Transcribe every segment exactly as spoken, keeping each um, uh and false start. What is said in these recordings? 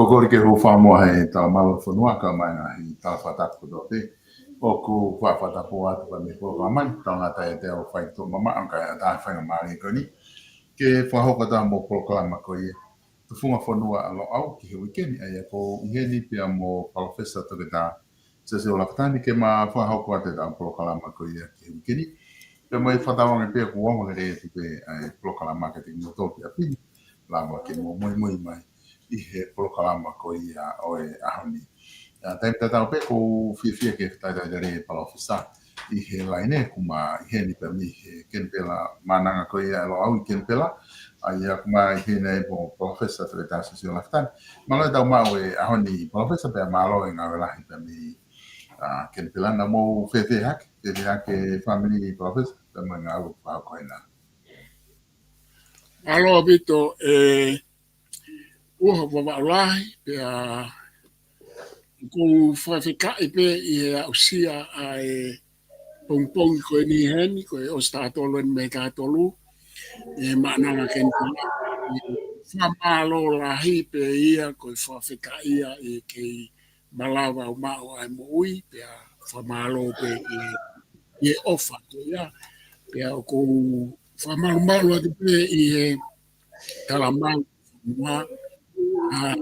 Ko e kole ke u hūfanga muʻa he tau mālō fonua kae ʻumaʻā e ngaahi tala fakatapu kotoa pē. ʻOku fakatapu atu pea mei he polokalama ni, tau ngata ʻiate au fai tuʻa mamaʻo kae ʻatā e faingamālie ko eni ke fakahoko atu mo e polokalama ko ia Tufunga Fonua ʻa Loʻau ki he uike ni, ʻa ia ko ʻeni pea mo Palōfesa Toketā Siosiua Lafitani ke ma fakahoko atu ʻetau polokalama ko ia ki he uike ni. Pea mo e fakatauange pē ʻoku ongo lelei atu pē ʻa e polokalama kiate kimoutolu pē ʻapi ni, lava ke mou muimui mai ʻi he polokalama ko ia ʻo e ʻaho ni. ʻA, taimi tatau pē ʻoku ou fiefia ke fakatalitali lelei e Palōfesa ʻi he laine, ʻoku ma ʻi heni pē mei he Kenipela, Maʻananga ko ia ʻa Loʻau ʻi Kenipela, ʻa ia ʻoku ma ʻi heni ai mo Palōfesa Toketā Siosiua Lafitani. Mālō e tau maʻu e ʻaho ni Palōfesa pea mālō e ngāue lahi pē mei, ʻa, Kenipela. Naʻa mou fēfē hake, fēfē hake fāmili Palōfesa, pea mo e ngāue ʻoku fakahoko ai na. Mālō ʻaupito, ē, ʻUoha Vavaʻu Lahi, pea ʻoku ou fakafetaʻi pē ʻi he aʻusia ʻa e pongipongi ko eni heni, ko e ʻosi taha tolu eni mei he taha tolu, ʻi Maʻananga Kenipela. Fakamālō lahi pē ia, ko e fakafetaʻi ia ʻi he kei malava ʻo maʻu ʻa e moʻui, pea fakamālō pē ʻi he, ʻi he ʻofa ko ia, pea ʻoku ou fakamalumalu atu pē ʻi he tala malu ʻa, ʻa,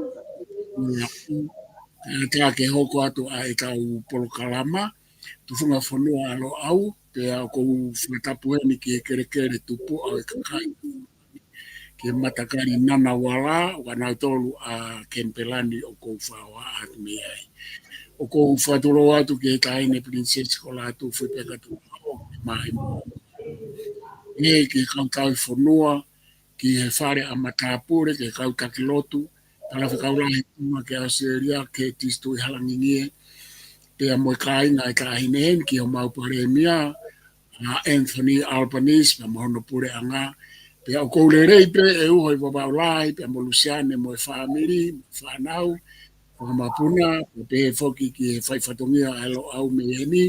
ʻa, ke hoko atu ʻa ʻetau polokalama, Tufunga Fonua ʻa Loʻau, pea ʻoku ou fakatapu heni ki he kelekele tupuʻa ʻo e kakai, ki he matakali Ngunnawal, ʻo kinautolu ʻa Kenipela ni ʻoku ou fakahoha atu mei ai. ʻOku ou fakatulou atu ki he Taʻahine Pilinisesi ko Lātūfuipeka Tuʻumaʻoʻo, mai mo e ki he kau tauhi fonua, ki he fale ʻa matāpule, ki he kau taki lotu, talafekau lahi Tonga ki ʻAositelēlia, Curtis Tuʻihalangingie, pea mo e kāinga ʻa e Taʻahine heni, ki homau Palēmia, ʻa Anthony Albanese, pea mo hono puleʻanga, pea ʻoku ou lelei pē ʻe ʻUoha Vavaʻu Lahi, pea mo Lusiane mo e fāmili, mo e fānau, fakamapuna, pea pehē foki ki he fai fatongia ʻa e Loʻau mei heni,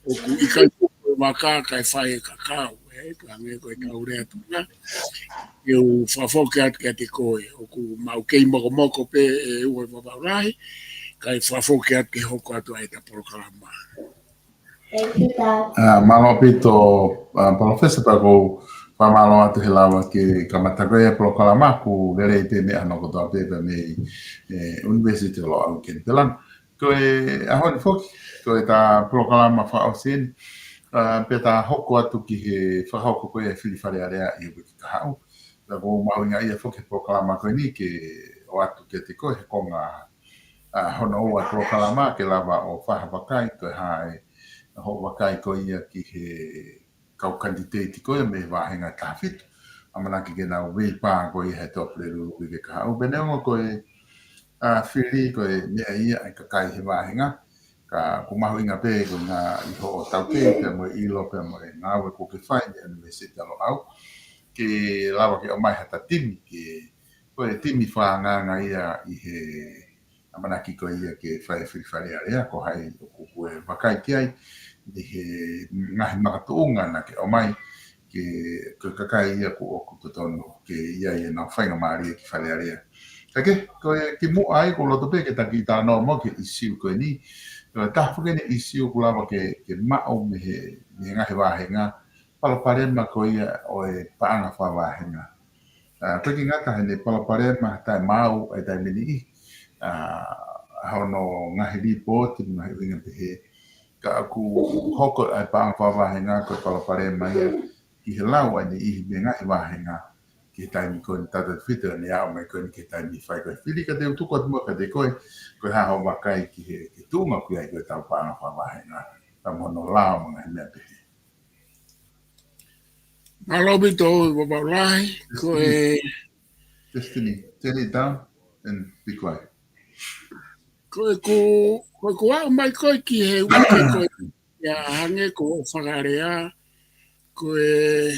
ʻoku ʻikai ko e vaka kae fai e kakau, ē, ka hangē ko e tau lea Tonga. Ke u fakafoki atu kiate koe, ʻoku mau kei mokomoko pē ʻe ʻUoha Vavaʻu Lahi, kae fakafoki atu ke hoko atu ai ʻeta polokalama. Thank you, Dad. ʻA, mālō ʻaupito, ʻa, Palōfesa, pea ʻoku ou fakamālō atu he lava ke kamata ko ia e polokalama, ʻoku lelei pē meʻa hono kotoa pē pea mei, ē, ʻUnivēsiti Loʻau Kenipela. Ko e ʻaho ni foki, ko ʻeta polokalama fakaʻosi eni, ʻa, pea ta hoko atu ki he fakahoko ko ia e fili Fale Alea ʻi he uike kahaʻu. Pea ʻoku mahuʻinga ia foki he polokalama ko eni ke ʻoatu kiate koe he konga, ʻa, hono ua e polokalama ke lava ʻo fai ha vakai, ko e hā e hoʻo vakai ko ia ki he kau kanititeiti ko ia mei he vāhenga ʻe taha fitu. ʻAmanaki ke nau veipā ko ia he Tuʻapulelulu uike kahaʻu. Pea neongo ko e, ʻa, fili ko e meʻa ia ʻa e kakai he vāhenga, ka ʻoku mahuʻinga pē ko e ngaahi hoʻo taukei pea mo e ʻilo pea mo e ngāue ʻoku ke fai mei he ʻUnivēsiti ʻa Loʻau, ke lava ke ʻomai haʻata timi, ke, ko e timi fakaangaanga ia ʻi he ʻamanaki ko ia ke fai e fili Fale Alea, ko hai ʻoku ke vakai ki ai, ʻi he ngaahi makatuʻunga naʻa ke ʻomai, ke, ko e kakai ia ʻoku, ʻoku totonu ke ʻi ai ʻenau faingamālie ki Fale Alea. Ka ke, ko e kimuʻa ai, ʻoku ou loto pē ke ta kiʻi talanoa mo e ʻīsiu ko eni, ko e taha foki eni e ʻīsiu ʻoku lava ke, ke maʻu mei he, mei he ngaahi vāhenga, palopalema ko ia ʻo e paʻanga fakavāhenga. ʻA, ʻoku ʻikai ngata heʻene palopalema taʻemaau ʻa e taimi ni, ʻa, hono ngaahi lipooti mo e ngaahi ʻuhinga pehē. Ka ʻoku hoko ʻa e paʻanga fakavāhenga ko e palopalema ia ki he lau ʻa e niʻihi mei he ngaahi vāhenga ki he taimi ko eni, tautautefito ʻene aʻu mai ko eni ki he taimi fai ko ē e fili. Ka te u tuku atu muʻa kiate koe, ko e hā hoʻo vakai ki he, ki he tuʻunga ʻoku ʻi ai ko ʻetau paʻanga fakavāhenga, pea mo hono lao mo e ngaahi meʻa pehē. Mālō ʻaupito Vavaʻu Lahi, ko e Destiny, turn it down and be quiet. Ko e ku, ko e ku aʻu mai ko ē ki he uike ko ē, ia hangē ko hoʻo fakalea, ko e,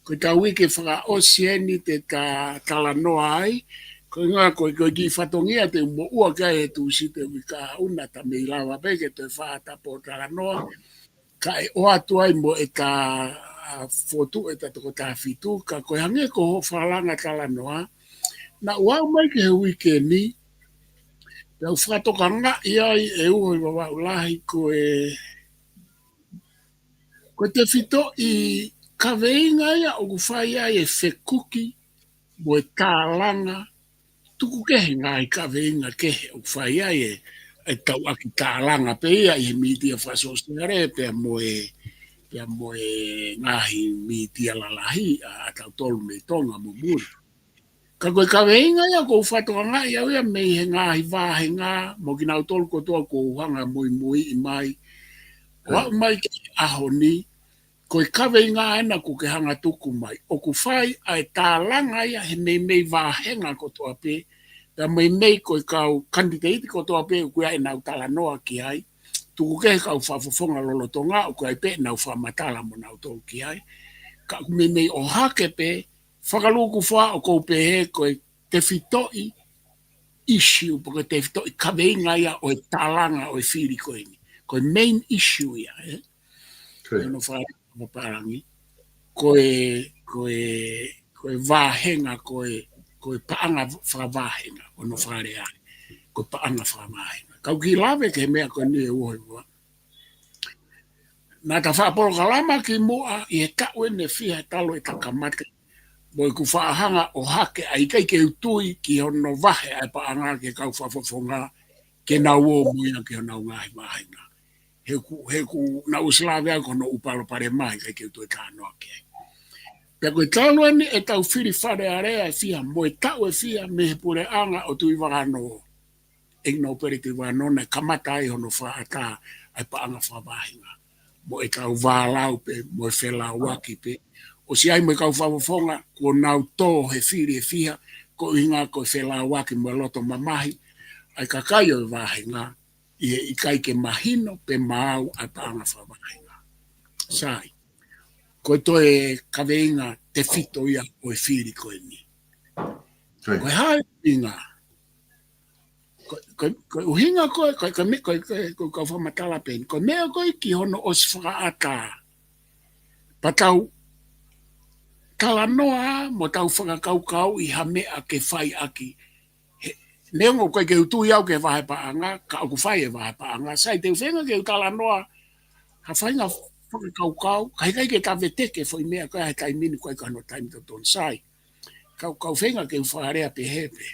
ko ʻetau uike fakaʻosi eni te ta talanoa ai, ko e ʻuhinga ko e, ko e kiʻi fatongia te u moʻua ki ai he Tūsite uike kahaʻu naʻa ta mei lava pē ke toe fai haʻata pōtalanoa, kae ʻoatu ai mo ʻeta, ʻa, fotu ʻeta toko taha fitu, ka ko e hangē ko hoʻo fakalanga talanoa, Naʻa ku aʻu mai ki he uike ni, pea u fakatokangaʻi ai, ʻe Uho ʻi Vavaʻu Lahi, ko e, ko e tefitoʻi kaveinga ia ʻoku fai ai e fekuki mo e tālanga, tuku kehe ngaahi kaveinga kehe ʻoku fai ai e, e tauʻaki tālanga pē ia ʻi he mītia fakasōsiale, pea mo e, pea mo e ngaahi mītia lalahi ʻa, ʻa tautolu mei Tonga mo muli. Ka ko e kaveinga ia ʻoku ou fakatokangaʻi au ia mei he ngaahi vāhenga mo kinautolu kotoa ʻoku ou hanga muimuiʻi mai. ʻO aʻu mai ki he ʻaho ni, ko e kaveinga ena ʻoku ke hanga tuku mai. ʻOku fai ʻa e tālanga ia he meimei vāhenga kotoa pē, pea meimei ko e kau kanititeiti kotoa pē ʻoku ʻi ai ʻenau talanoa ki ai. Tuku kehe kau fakafofonga lolotonga ʻoku ʻi ai pē ʻenau fakamatala mo nautolu ki ai. Ka ʻoku meimei ʻohake pē, fakalūkufua ʻoku ou pehē ko e tefitoʻi issue, pe ko e tefitoʻi kaveinga ia ʻo e tālanga ʻo e fili ko eni. Ko e main issue ia, ē? Ko ia. Hono fakapalangi. Ko e, ko e, ko e vāhenga, ko e, ko e paʻanga fakavāhenga, hono fakalea. Ko e paʻanga fakavāhenga. Kau kiʻi lave ki he meʻa ko eni ʻe Uho ʻi Vavaʻu. Naʻa ta faʻa polokalama kimuʻa ʻi he taʻu ʻe fiha talu ʻeta kamata. Mo ʻeku faʻa hanga ʻo ʻohake ʻa e ʻikai ke u tui ki hono vahe ʻa e paʻanga ki he kau fakafofonga ke nau ō mo ia ki honau ngaahi vāhenga. He ʻoku, he ʻoku nau ʻosi lave au ki hono ʻū palopalema ʻikai ke u toe talanoa ki ai. Pea ko e talu eni ʻetau fili Fale Alea ʻe fiha mo e taʻu ʻe fiha mei he puleʻanga ʻo Tuʻivakanō. ʻEiki Nōpele Tuʻivakanō naʻe kamata ai hono fakaʻatā ʻa e paʻanga fakavāhenga. Mo ʻetau vālau pē, mo e felauaki pē. ʻOsi ʻi ai mo e kau fakafofonga, kuo nau tō he fili ʻe fiha, ko e ʻuhinga ko e felauaki mo e loto mamahi ʻa e kakai ʻo e vāhenga, ʻi he ʻikai ke mahino pe maau ʻa e paʻanga fakavāhenga. Sai, ko e toe kaveinga tefito ia ʻo e fili ko eni. Ko e hā e ʻuhinga? Ko, ko, ko e ʻuhinga ko e, ko e, ko e me-, ko e, ko e, ko e kau fakamatala pē eni. Ko e meʻa ko e ki hono ʻosi fakaʻatā. Pea tau talanoa mo tau fakakaukauʻi ha meʻa ke fai ʻaki. He, neongo ʻoku ʻikai ke u tui au ki he vahe paʻanga, ka ʻoku fai e vahe paʻanga. Sai, te u feinga ke u talanoa ha faʻahinga fakakaukau, ka ʻikai ke ta veteki e foʻi meʻa ko ia he taimi ni, ko e ʻikai ko hono taimi totonu. Sai, kau, kau feinga ke u fakalea pehē pē.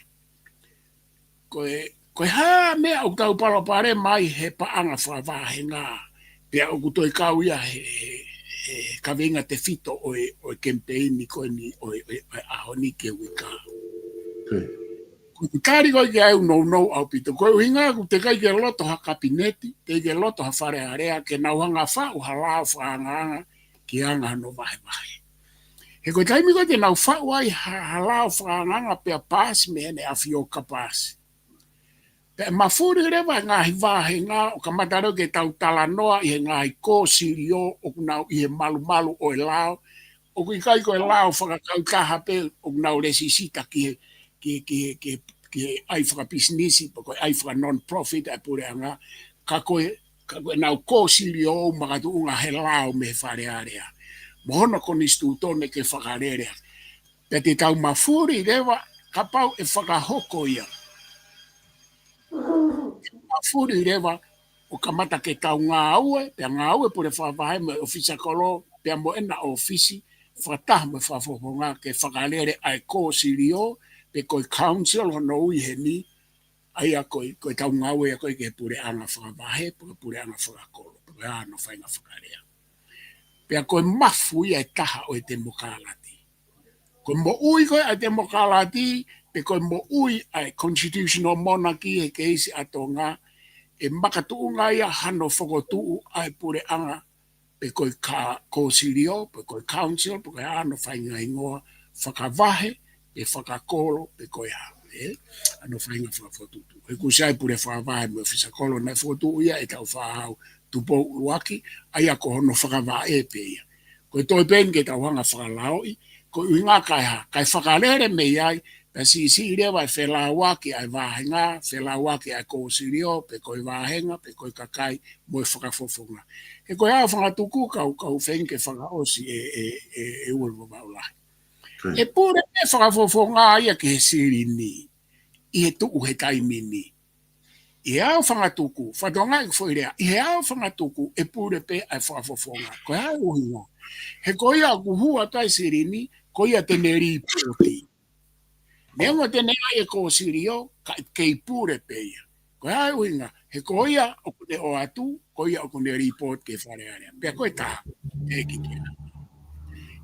Ko e, ko e hā e meʻa ʻoku tau palopalema ai he paʻanga fakavāhenga, pea ʻoku toe kau ia he, he, he kaveinga tefito ʻo e, ʻo e kemipeini ko eni ʻo e, ʻo e, ʻo e ʻaho ni ki he uike. Ko e tali ko e ke ai ʻoku nounou ʻaupito. Ko e ʻuhinga ʻoku teʻeki ai ke loto ha kapineti, teʻeki ke loto ha Fale Alea, ke nau hanga faʻu ha lao fakaangaanga ki he anga hono vahevahe. He ko e taimi ko ē te nau faʻu ai ha, ha lao fakaangaanga pea paasi mei heʻene ʻafio ka paasi. Pea mafuli leva e ngaahi vāhenga ʻo kamata leva ke tau talanoa ʻi he ngaahi kōsilio ʻoku nau ʻi he malumalu ʻo e lao. ʻOku ʻikai ko e lao fakakautaha pē ʻoku nau lēsisita ki he, ki he, ki he, ki he, ki he ʻai fakapisinisi, pe ko e ʻai faka-non-profit ʻa e puleʻanga. Ka ko e, ka ko ʻenau kōsilio ʻoku makatuʻunga he lao mei he Fale Alea. Mo hono konisitūtone ke fakalele. Pea te tau mafuli leva, kapau ʻe fakahoko ia. Mafuli leva, ʻo kamata ke tau ngāue, pea ngāue pule fakavahe mo e ʻofisa kolo, pea mo ʻena ʻōfisi, fakataha mo e fakafofonga ke fakalele ʻa e kōsilio, pe ko e council hono ui heni, ʻa ia ko e, ko e tau ngāue ia ko e ki he puleʻanga fakavahe, pe ko e puleʻanga fakakolo, pe ko e hano faʻahinga fakalea. Pea ko e mafu ia ʻe taha ʻo e temokalati. Ko e moʻui ko ē ʻa e temokalati, pe ko e moʻui ʻa e constitutional monarchy he keisi ʻa Tonga, ʻe makatuʻunga ia hano fokotuʻu ʻa e puleʻanga, pe ko e ka-, kōsilio, pe ko e council, pe ko e hano faʻahinga hingoa, fakavahe, pe fakakolo, pe ko e hā, ē? Hano faʻahinga fakafokotuʻu. He ʻoku ʻosi ʻi ai pule fakavahe mo e ʻofisa kolo naʻe fokotuʻu ia ʻe Tāufaʻāhau Tupou ʻUluaki, ʻa ia ko hono fakavaʻe pē ia. Ko e toe pē eni ke tau hanga fakalaoʻi, ko e ʻuhinga kae hā, kae fakalele mei ai, pea siʻisiʻi leva e felauaki ʻa e vāhenga, felauaki ʻa e kōsilio, pe ko e vāhenga, pe ko e kakai, mo e fakafofonga. He ko e ʻaho fangatuku kau, kau feinga ke fakaʻosi ʻe, ʻe, ʻe, ʻe Uho ʻi Vavaʻu Lahi. ʻE pule pē fakafofonga ia ki he silini ʻi he tuʻu he taimi ni. ʻI he ʻaofangatuku, fatongia ʻeku foʻi lea, ʻi he ʻaofangatuku ʻe pule pē ʻa e fakafofonga. Ko e hā e ʻuhinga? He ko ia ʻoku hū atu ai e silini, ko ia te ne lipooti. Neongo te ne ʻai e kōsilio, ka ʻe kei pule pē ia. Ko e hā e ʻuhinga? He ko ia ʻoku ne ʻoatu, ko ia ʻoku ne lipooti ki he Fale Alea. Pea ko e taha, ʻe kikina.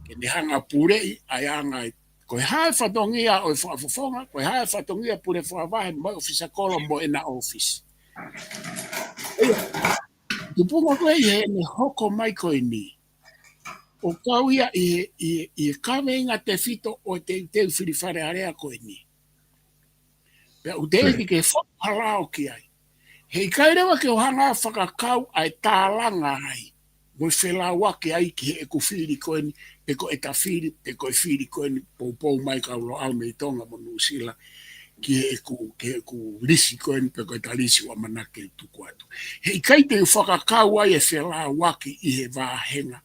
Ke ne hanga ʻo puleʻi ʻa e anga ʻe, ko e hā e fatongia ʻo e fakafofonga, ko e hā e fatongia pule fakavahe mo e ʻofisa kolo mo ʻena ʻōfisi. ʻIo, tupunga ko ē ʻi heʻene hoko mai ko eni. ʻO kau ia ʻi he, ʻi he, ʻi he kaveinga tefito ʻo e teuteu fili Fale Alea ko eni. Pea ʻoku teʻeki ke faʻu ha lao ki ai. He ʻikai leva ke u hanga ʻo fakakau ʻa e tālanga ai mo e felauʻaki ai ki heʻeku fili ko eni, pe ko ʻeta fili, pe ko e fili ko eni, poupou mai kau Loʻau mei Tonga mo Nuʻusila, ki heʻeku, ki heʻeku lisi ko eni, pe ko ʻeta lisi ʻoku ʻamanaki ke tuku atu. He ʻikai te u fakakau ai e felauʻaki ʻi he vāhenga,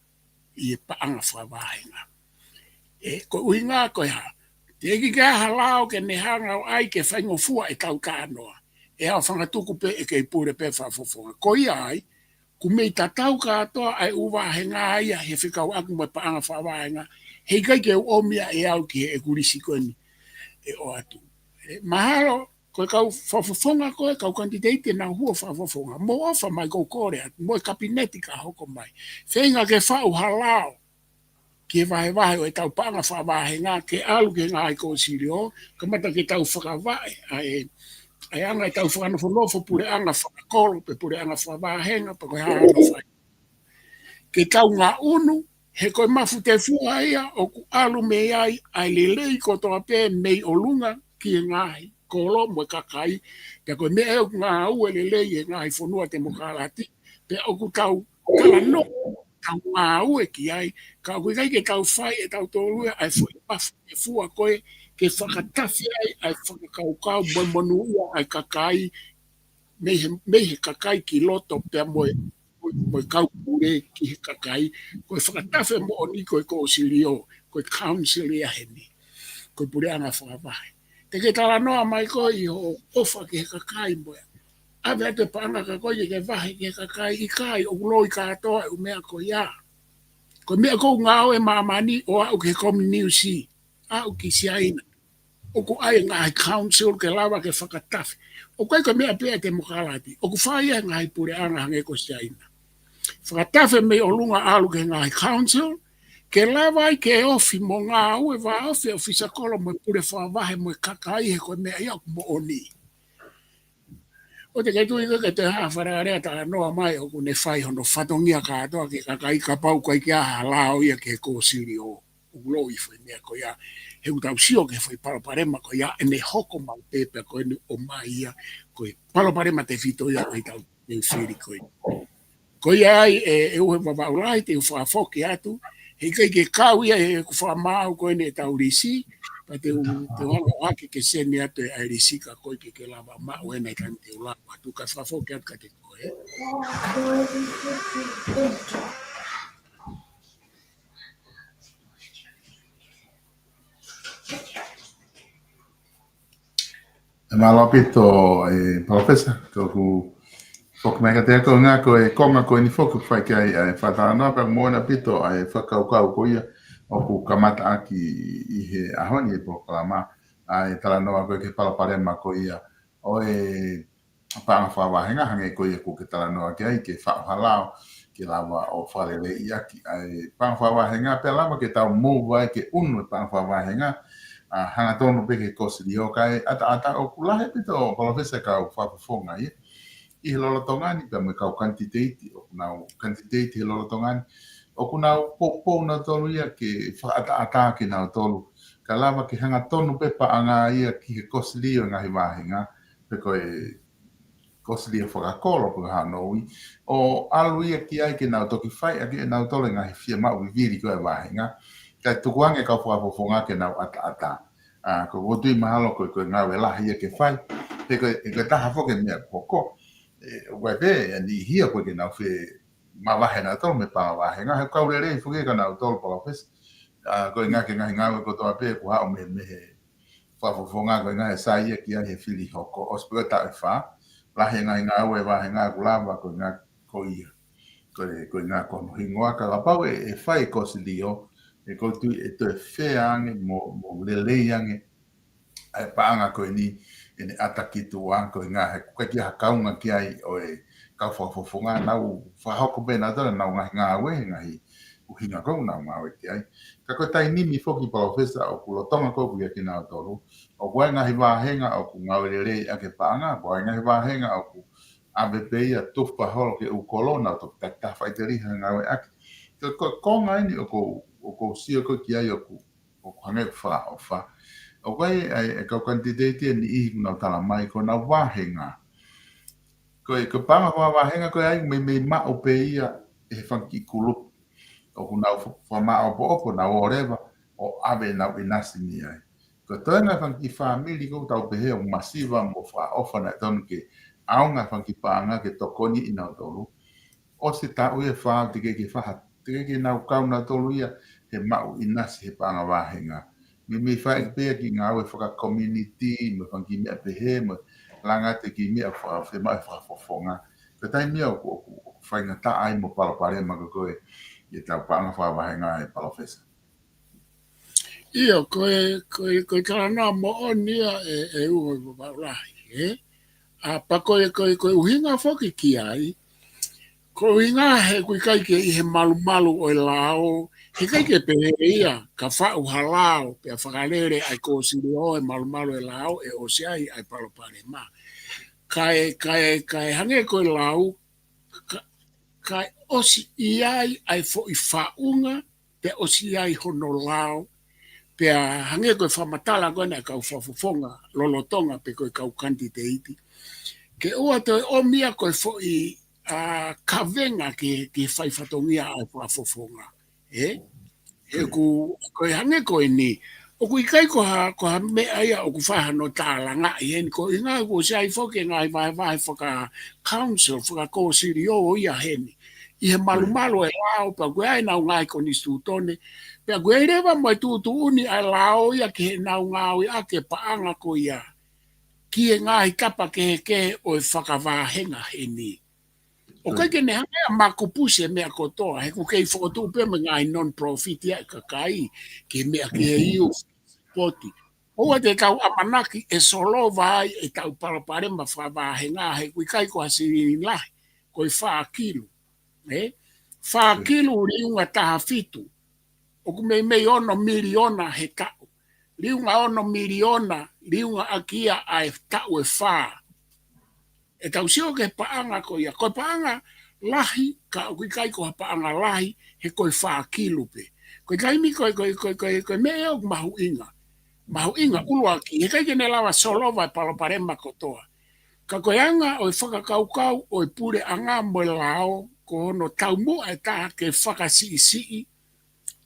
ʻi he paʻanga fakavāhenga. ʻE, ko e ʻuhinga ko e hā? Teʻeki ke ʻi ai ha lao ke ne hanga ʻo ʻai ke faingofua ʻetau talanoa. ʻE ʻaofangatuku pē ʻe kei pule pē fakafofonga. Ko ia ai, ʻoku mei tatau kātoa ʻa e ʻū vāhenga ia he fekauʻaki mo e paʻanga fakavāhenga. He ʻikai ke u ʻomi ia ʻe au ki heʻeku lisi ko eni ʻe ʻoatu. ʻE, mahalo, ko e kau fakafofonga ko ē, kau kanititeiti ʻe nau hū ʻo fakafofonga. Mou ʻofa mai, ʻoku ou kole atu, mo e kapineti ka hoko mai. Feinga ke faʻu ha lao ki he vahevahe ʻo ʻetau paʻanga fakavāhenga, ke ʻalu ki he ngaahi kōsilio, kamata ke tau fakavaʻe ʻa e, ʻa e anga ʻetau fakanofonofo puleʻanga fakakolo, pe puleʻanga fakavāhenga, pe ko e hā hono fai. Ke tau ngaʻunu, he ko e mafu tefua ia ʻoku ʻalu mei ai ʻa e lelei kotoa pē mei ʻolunga ki he ngaahi kolo mo e kakai, pea ko e meʻa ʻoku ngāue lelei he ngaahi fonua temokalati, pea ʻoku tau talanoa, tau ngāue ki ai, ka ʻoku ʻikai ke tau fai ʻe tautolu ia ʻa e foʻi mafu tefua ko ē ke fakatafe ai ʻa e fakakaukau mo e monūʻia ʻa e kakai, mei he, mei he kakai ki loto pea mo e, mo e, mo e kau pule ki he kakai, ko e fakatafe moʻoni ko e kōsilio, ko e council ia heni, ko e puleʻanga fakavahe. Te ke talanoa mai koe ʻi hoʻo ʻofa ki he kakai mo e ʻave atu e paʻanga ka ko ē ke vahe ki he kakai, ʻikai, ʻoku loi kātoa e ʻū meʻa ko ia. Ko e meʻa ʻoku ngāue ʻi māmani ʻo aʻu ki he kominiusi, aʻu ki Siaina. ʻOku ʻi ai e ngaahi council ke lava ke fakatafe. ʻOku ʻikai ko e meʻa pē ʻa e temokalati. ʻOku fai ia ʻe he ngaahi puleʻanga hangē ko Siaina. Fakatafe mei ʻolunga ʻalu ki he ngaahi council, ke lava ai ke ofi mo ngāue vāofi e ʻofisa kolo mo e pule fakavahe mo e kakai he ko e meʻa ia ʻoku moʻoni. ʻOua te ke tui koe ke te hā Fale Alea talanoa mai ʻoku ne fai hono fatongia kātoa ki he kakai kapau ʻoku ʻikai ke ʻi ai ha lao ia ki he kōsilio. ʻOku loi e foʻi meʻa ko ia. He ʻoku tau sio ki he foʻi palopalema ko ia, ʻene hoko mai pē pea ko eni ʻomai ia, ko e palopalema tefito ia ʻo ʻetau teuteu fili ko eni. Ko ia ai, ʻe, ʻe ʻUhe Vavaʻu Lahi, te u fakafoki atu, he ʻikai ke kau ia he ʻoku fakamaau ko eni ʻetau lisi, pea te u, te u hanga ʻo ʻohake ke seni atu e ʻa e lisi ka ko ē ke ke lava maʻu ʻena ʻi he taimi te u lava atu, ka fakafoki atu kiate koe. ʻE mālō ʻaupito, ʻe Palōfesa, ka ʻoku foki mai kiate koe ngā ko e konga ko eni foki ʻoku fai ki ai ʻa e fakatalanoa, pea ʻoku moʻoni ʻaupito ʻa e fakakaukau ko ia ʻoku kamata ʻaki ʻi he ʻaho ni e polokalama, ʻa e talanoa ko ē ki he palopalema ko ia ʻo e paʻanga fakavāhenga hangē ko ia ʻoku ke talanoa ki ai, ke faʻu ha lao, ke lava ʻo fakaleleiʻaki ʻa e paʻanga fakavāhenga, pea lava ke tau mou vai ke ʻunu e paʻanga fakavāhenga, ʻa, hangatonu pē ki he kōsilio kae ʻataʻatā ʻoku lahi ʻaupito Palōfesa kau fakafofonga ia ʻi he lolotonga ni, pea mo e kau kanititeiti, ʻoku nau kanititeiti he lolotonga ni, ʻoku nau poupou nautolu ia ke fakaʻataʻatā kinautolu, ka lava ke hangatonu pē paʻanga ia ki he kōsilio ngaahi vāhenga, pe ko e kōsilio fakakolo pe ko e hā hono ui, ʻo ʻalu ia ki ai ke nau toki fai ʻaki ʻe nautolu e ngaahi fiemaʻu vivili ko ē ʻa e vāhenga, kae tuku ange kau fakafofonga ke nau ʻataʻatā. ʻA, ko ʻeku tui mahalo ko e, ko e ngāue lahi ia ke fai, he ko e, he ko e taha foki e meʻa ʻoku hoko, ʻe, ʻoku ʻi ai pē e niʻihi ia ʻoku ʻikai ke nau fie mavahe nautolu mei he paʻanga vāhenga, he ʻoku kau lelei foki kia nautolu Palōfesa. ʻA, ko e ngaahi, ngaahi ngāue kotoa pē ʻoku haʻu mei, mei he fakafofonga, ko e ngaahi sai ia ki ai he fili hoko. ʻOsi pē ko e taʻu ʻe fā, lahi e ngaahi ngāue vāhenga ʻoku lava, ko e ngaahi ko ia. Ko e, ko e ngaahi ko hono hingoa ka kapau ʻe, ʻe fai e kosilio, ʻe ʻoku ou tui ʻe toe feange mo, mo lelei ange ʻa e paʻanga ko eni, ʻene ʻata ki tuʻa, ko e ngaahi, ko e kiʻi kaunga ki ai ʻo e kau fakafofonga, nau fakahoko pē nautolu ʻenau ngaahi ngāue, ngaahi ʻuhinga ko ē ʻoku nau ngāue ki ai. Ka ko e taimi ni foki Palōfesa ʻoku lolotonga ko ē ʻoku ʻi ai kinautolu, ʻoku ʻi ai ngaahi vāhenga ʻoku ngāue lelei ʻaki e paʻanga, ʻoku ʻi ai ngaahi vāhenga ʻoku ʻave pē ia tufa holo ki he ʻū kolo, nau toki takitaha faʻiteliha ngāue ʻaki. Ko e, ko e konga eni ʻoku ou, ʻoku ou sio ko ē ki ai ʻoku ʻoku hangē ʻoku fakaʻofa. ʻOku ʻi ai, ʻa e, e kau kanititeiti ʻe niʻihi ʻoku nau tala mai, ko ʻenau vāhenga. Ko e, ko e paʻanga fakavāhenga ko ē ʻoku meimei maʻu pē ia ʻe he fanga kiʻi kulupu. ʻOku nau fa-, fakamāʻopoʻopo, nau ō leva, ʻo ʻave ʻenau ʻinasi mei ai. Ko e toenga e fanga kiʻi fāmili ʻoku tau pehē ʻoku masiva mo fakaʻofa naʻe tonu ke ʻaonga e fanga kiʻi paʻanga ke tokoni kinautolu. ʻOsi e taʻu ʻe fā, teʻeki ke faha, teʻeki ke nau kau nautolu ia he maʻu ʻinasi he paʻanga vāhenga. Meimei fai pē ia kiʻi ngāue fakakomiunitī, mo e fanga kiʻi meʻa pehē, mo e langa atu e kiʻi meʻa faka-, fiemaʻu e fakafofonga. Ko e taimi ia ʻoku, ʻoku, ʻoku faingataʻa ai mo palopalema ko ē ʻi heʻetau paʻanga fakavāhenga ʻe Palōfesa. ʻIo, ko e, ko e, ko e talanoa moʻoni ia ʻe, ʻe Uho Vaulahi, ē? ʻA, pea ko e, ko e, ko e ʻuhinga foki ki ai, ko e ʻuhinga he ʻoku ʻikai ke ʻi he malumalu ʻo e lao, he ʻikai ke pehē ia, ka faʻu ha lao, pea fakalele ʻa e kosilio he malumalu ʻo e lao, ʻe ʻosi ai ʻa e palopalema. Kae, kae, kae hangē ko e lau, ka, kae ʻosi ʻi ai ʻa e foʻi faʻunga, pea ʻosi ʻi ai hono lao, pea hangē ko e fakamatala ko ena ʻa e kau fakafofonga lolotonga pe ko e kau kanititeiti. Ke ʻoua toe ʻomi ia ko e foʻi, ʻa, kavenga ke, ke fai fatongia ʻa e fakafofonga. Ē? He ʻoku, ko e hangē ko eni, ʻoku ʻikai ko ha, ko ha meʻa ia ʻoku fai hano tālangaʻi heni, ko e ʻuhinga ʻoku ʻosi ʻi ai foki e ngaahi vahevahe faka-council, fakakosilio ia heni. ʻI he malumalu ʻo e lao, pea ʻoku ʻi ai ʻenau ngaahi konisitūtone, pea ʻoku ʻi ai leva mo e tuʻutuʻuni ʻa e lao ia ki heʻenau ngāueʻaki e paʻanga ko ia ki he ngaahi tapa kehekehe ʻo e fakavāhenga heni. ʻOku ʻikai ke ne hanga ia ʻo makupusi e meʻa kotoa, he ʻoku kei fokotuʻu pē mo e ngaahi non-profit ia ʻa e kakai, ke meʻa ki he iu, sipoti. ʻOua te tau ʻamanaki ʻe solova ai ʻetau palopalema fakavāhenga, he ʻoku ʻikai ko ha silini lahi, ko e fā kilu. Ē? Fā kilu liunga taha fitu. ʻOku meimei ono miliona he taʻu. Liunga ono miliona, liunga ʻaki ia ʻa e taʻu ʻe fā. ʻE tau sio ki he paʻanga ko ia. Ko e paʻanga lahi, ka ʻoku ʻikai ko ha paʻanga lahi, he ko e fā kilu pē. Ko e taimi ko e, ko e, ko e, ko e, ko e meʻa ʻoku mahuʻinga. Mahuʻinga ʻuluaki, he ʻikai ke ne lava solova e palopalema kotoa. Ka ko e anga ʻo e fakakaukau ʻo e puleʻanga mo e lao, ko hono taumuʻa ʻe taha ke fakasiʻisiʻi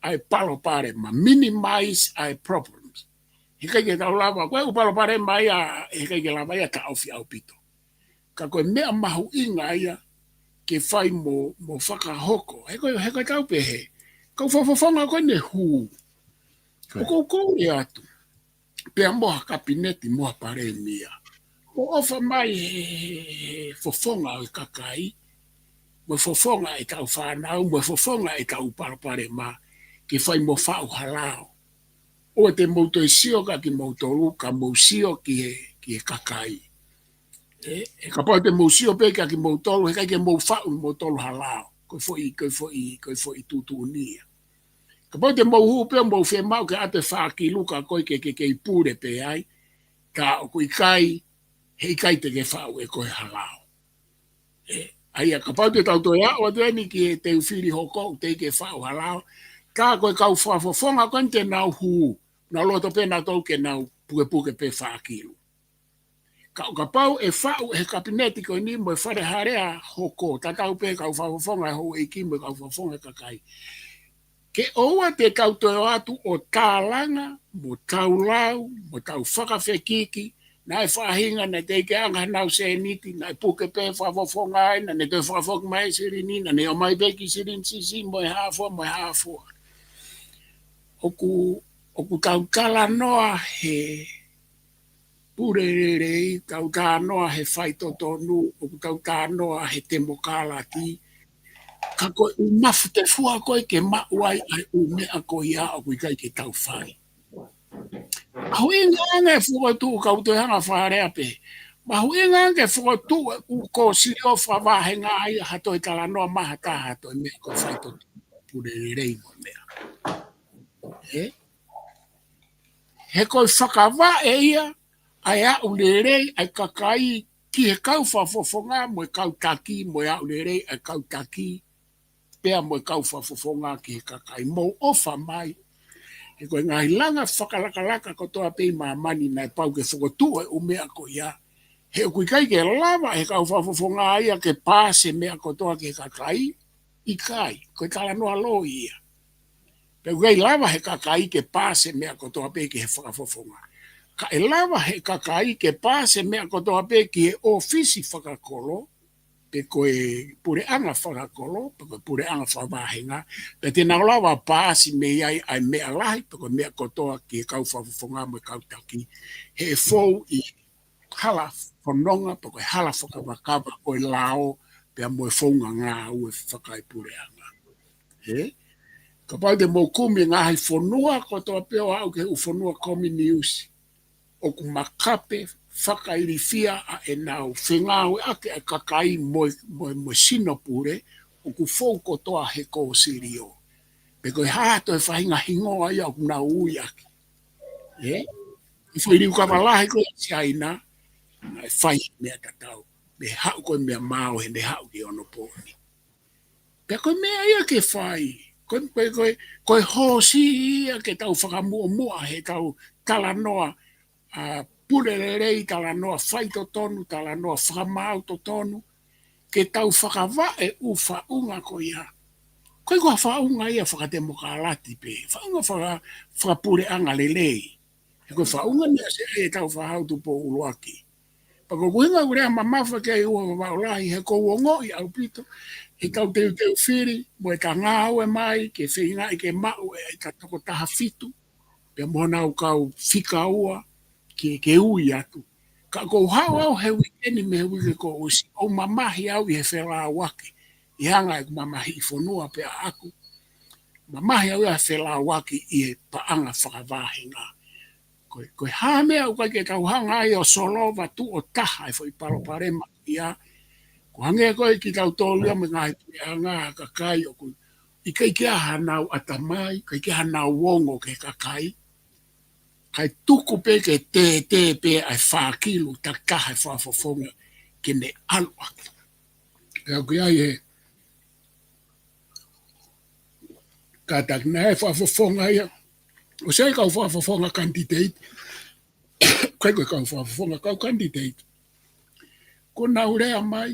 ʻa e palopalema, minimize ʻa e problems. He ʻikai ke tau lava, ko e ʻū palopalema ia, he ʻikai ke lava ia taʻofi ʻaupito. Ka ko e meʻa mahuʻinga ia ke fai mo, mo fakahoko. He ko e, he ko e tau pehē, kau fakafofonga ko eni hū. ʻOku ou kole atu pea mo ha kapineti mo ha palēmia. Mo ʻofa mai he, he, he fofonga ʻo e kakai, mo e fofonga ʻetau fānau, mo e fofonga ʻetau palopalema, ke fai mo faʻu ha lao. ʻOua te mou toe sio kia kimoutolu, ka mou sio ki he, ki he kakai. Ē, ʻe kapau te mou sio pē kia kimoutolu, he ʻikai ke mou faʻu moutolu ha lao. Ko e foʻi, ko e foʻi, ko e foʻi tuʻutuʻuni ia. Kapau te mou hū pē mou fiemaʻu ke ʻatu e fā kilu ka ko e ke, ke, ke kei pule pē ai, ka ʻoku ʻikai, he ʻikai te ke faʻu ʻe koe ha lao. Ē, ʻa ia kapau te tau toe aʻu atu eni ki he teu fili hoko ʻoku teʻeki ke faʻu ha lao, ka ko e kau fakafofonga ko eni te nau hū, nau loto pē nautolu ke nau pukepuke pē fā kilu. Ka ʻo kapau ʻe faʻu ʻe he kapineti ko eni mo e Fale Alea hoko, tatau pē kau fakafofonga ʻo e houʻeiki mo e kau fakafofonga ʻo e kakai. Ke ʻoua te tau toe ō atu ʻo tālanga, mo tau lau, mo tau fakafekiki, naʻe faʻahinga, naʻe teʻeki anga hanau sēniti, naʻe puke pē fakafofonga ai, naʻa ne toe fakafoki mai e silini, naʻa ne ʻomai pē kiʻi silini siʻisiʻi mo e hā fua, mo e hā fua. ʻoku, ʻoku tau talanoa he pule lelei, tau talanoa he faitotonu, ʻoku tau talanoa he temokalati, ka ko e ʻū mafu tefua ko ē ke maʻu ai ʻa e ʻū meʻa ko ia ʻoku ʻikai ke tau fai. Mahuʻinga ange e fokotuʻu, kau toe hanga fakalea pē. Mahuʻinga ange e fokotuʻu e ʻū kōsilio fakavāhenga ia ha toe talanoa mai ha taha ha toe meʻa ko e faitotonu, pule lelei mo e meʻa. Ē? He ko e fakavaʻe ia ʻa e aʻu lelei ʻa e kakai ki he kau fakafofonga mo e kau taki mo e aʻu lelei ʻa e kau taki pea mo e kau fakafofonga ki he kakai. Mou ʻofa mai. He ko e ngaahi langa fakalakalaka kotoa pē ʻi māmani naʻe pau ke fokotuʻu e ʻū meʻa ko ia. He ʻoku ʻikai ke lava he kau fakafofonga ia ke paasi e meʻa kotoa ki he kakai, ʻikai, ko e talanoa loi ia. Pea ʻoku ʻikai lava he kakai ke paasi e meʻa kotoa pē ki he fakafofonga. Ka ʻe lava he kakai ke paasi e meʻa kotoa pē ki he ʻōfisi fakakolo, pe ko e puleʻanga fakakolo, pe ko e puleʻanga fakavāhenga, pea te nau lava paasi mei ai ʻa e meʻa lahi, pe ko e meʻa kotoa ki he kau fakafofonga mo e kau taki, he fou ʻi hala fononga, pe ko e hala fakavakava ʻo e lao, pea mo e founga ngāue fakaepuleʻanga. Ē? Kapau te mou kumi e ngaahi fonua kotoa pē ʻo aʻu ki he ʻū fonua kominiusi, ʻoku makape fakailifia ʻa ʻenau fengāueʻaki ʻa e kakai mo e, mo e, mo e sino pule, ʻoku fou kotoa he kōsilio. Pe ko e hā toe faʻahinga hingoa ia ʻoku nau ui ʻaki. Ē? ʻI he foʻi liukava lahi ko ē ʻa Siaina, naʻe fai meʻa tatau. Mei he haʻu ko ē meʻa mao he mei he haʻu ki onopooni. Pea ko e meʻa ia ke fai. Ko e, ko e, ko e, ko e hoosi ia ke tau fakamuʻomuʻa he tau talanoa, ʻa, pule lelei, talanoa faitotonu, talanoa fakamaau totonu, ke tau fakavaʻe ʻū faʻunga ko ia. Ko e ko ha faʻunga ia fakatemokalati pē, faʻunga faka-, fakapuleʻanga lelei. He ko e faʻunga naʻe ʻosi ʻai ʻe Tāufaʻāhau Tupou ʻUluaki. Pea ko e ʻuhinga ʻoku ou lea mamafa ki ai ʻUa Vavaʻu Lahi, he ʻoku ou ongoʻi ʻaupito, he tau teuteu fili, mo e tau ngāue mai, ke feingaʻi ke maʻu ʻe, ʻe ta toko taha fitu, pea mo honau kau fika ua, ke, ke ui atu. Ka ʻoku ou haʻu au he uike ni mei he uike kuo ʻosi, ʻo mamahi au ʻi he felāuaki, ʻi he anga ʻeku mamahiʻi fonua pea ʻaʻaku. Mamahi au ʻi he felāuaki ʻi he paʻanga fakavāhenga. Ko e, ko e hā e meʻa ʻoku ʻikai ke tau hanga ai ʻo solova tuʻo taha e foʻi palopalema ia. Ko e hangē ko ē kitautolu ia mo e ngaahi puleʻanga, kakai ʻoku ʻikai ke ʻi ai hanau ʻatamai, ʻikai ke ʻi ai hanau ongo ki he kakai. Kae tuku pē ke tētē pē ʻa e fākilu takitaha e fakafofonga ke ne ʻalu ʻaki. Pea ʻoku ʻi ai e kātaki naʻe fakafofonga ia. ʻOsi ʻai kau fakafofonga candidate. ʻIkai ko e kau fakafofonga, kau candidate. Ko ʻenau lea mai,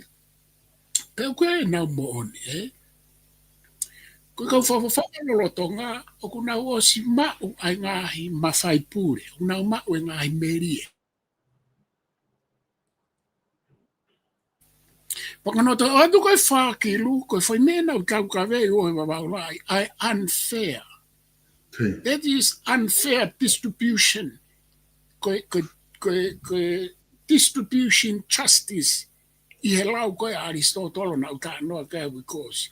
pea ʻoku ʻi ai ʻenau moʻoni, ē? Ko e kau fakafofonga lolotonga, ʻoku nau ʻosi maʻu ʻa e ngaahi mafai pule, ʻoku nau maʻu e ngaahi melie. Pea ko hono toe ʻoatu ko e fākilu, ko e foʻi meʻa naʻa ku taukaveʻi ʻo e Vavaʻu Lahi, ʻa e unfair. That is unfair distribution. Ko e, ko e, ko e, ko e distribution justice ʻi he lau ko ē ʻa ʻAlisitōtolo naʻa ku talanoa ki ai ʻaho kuo ʻosi.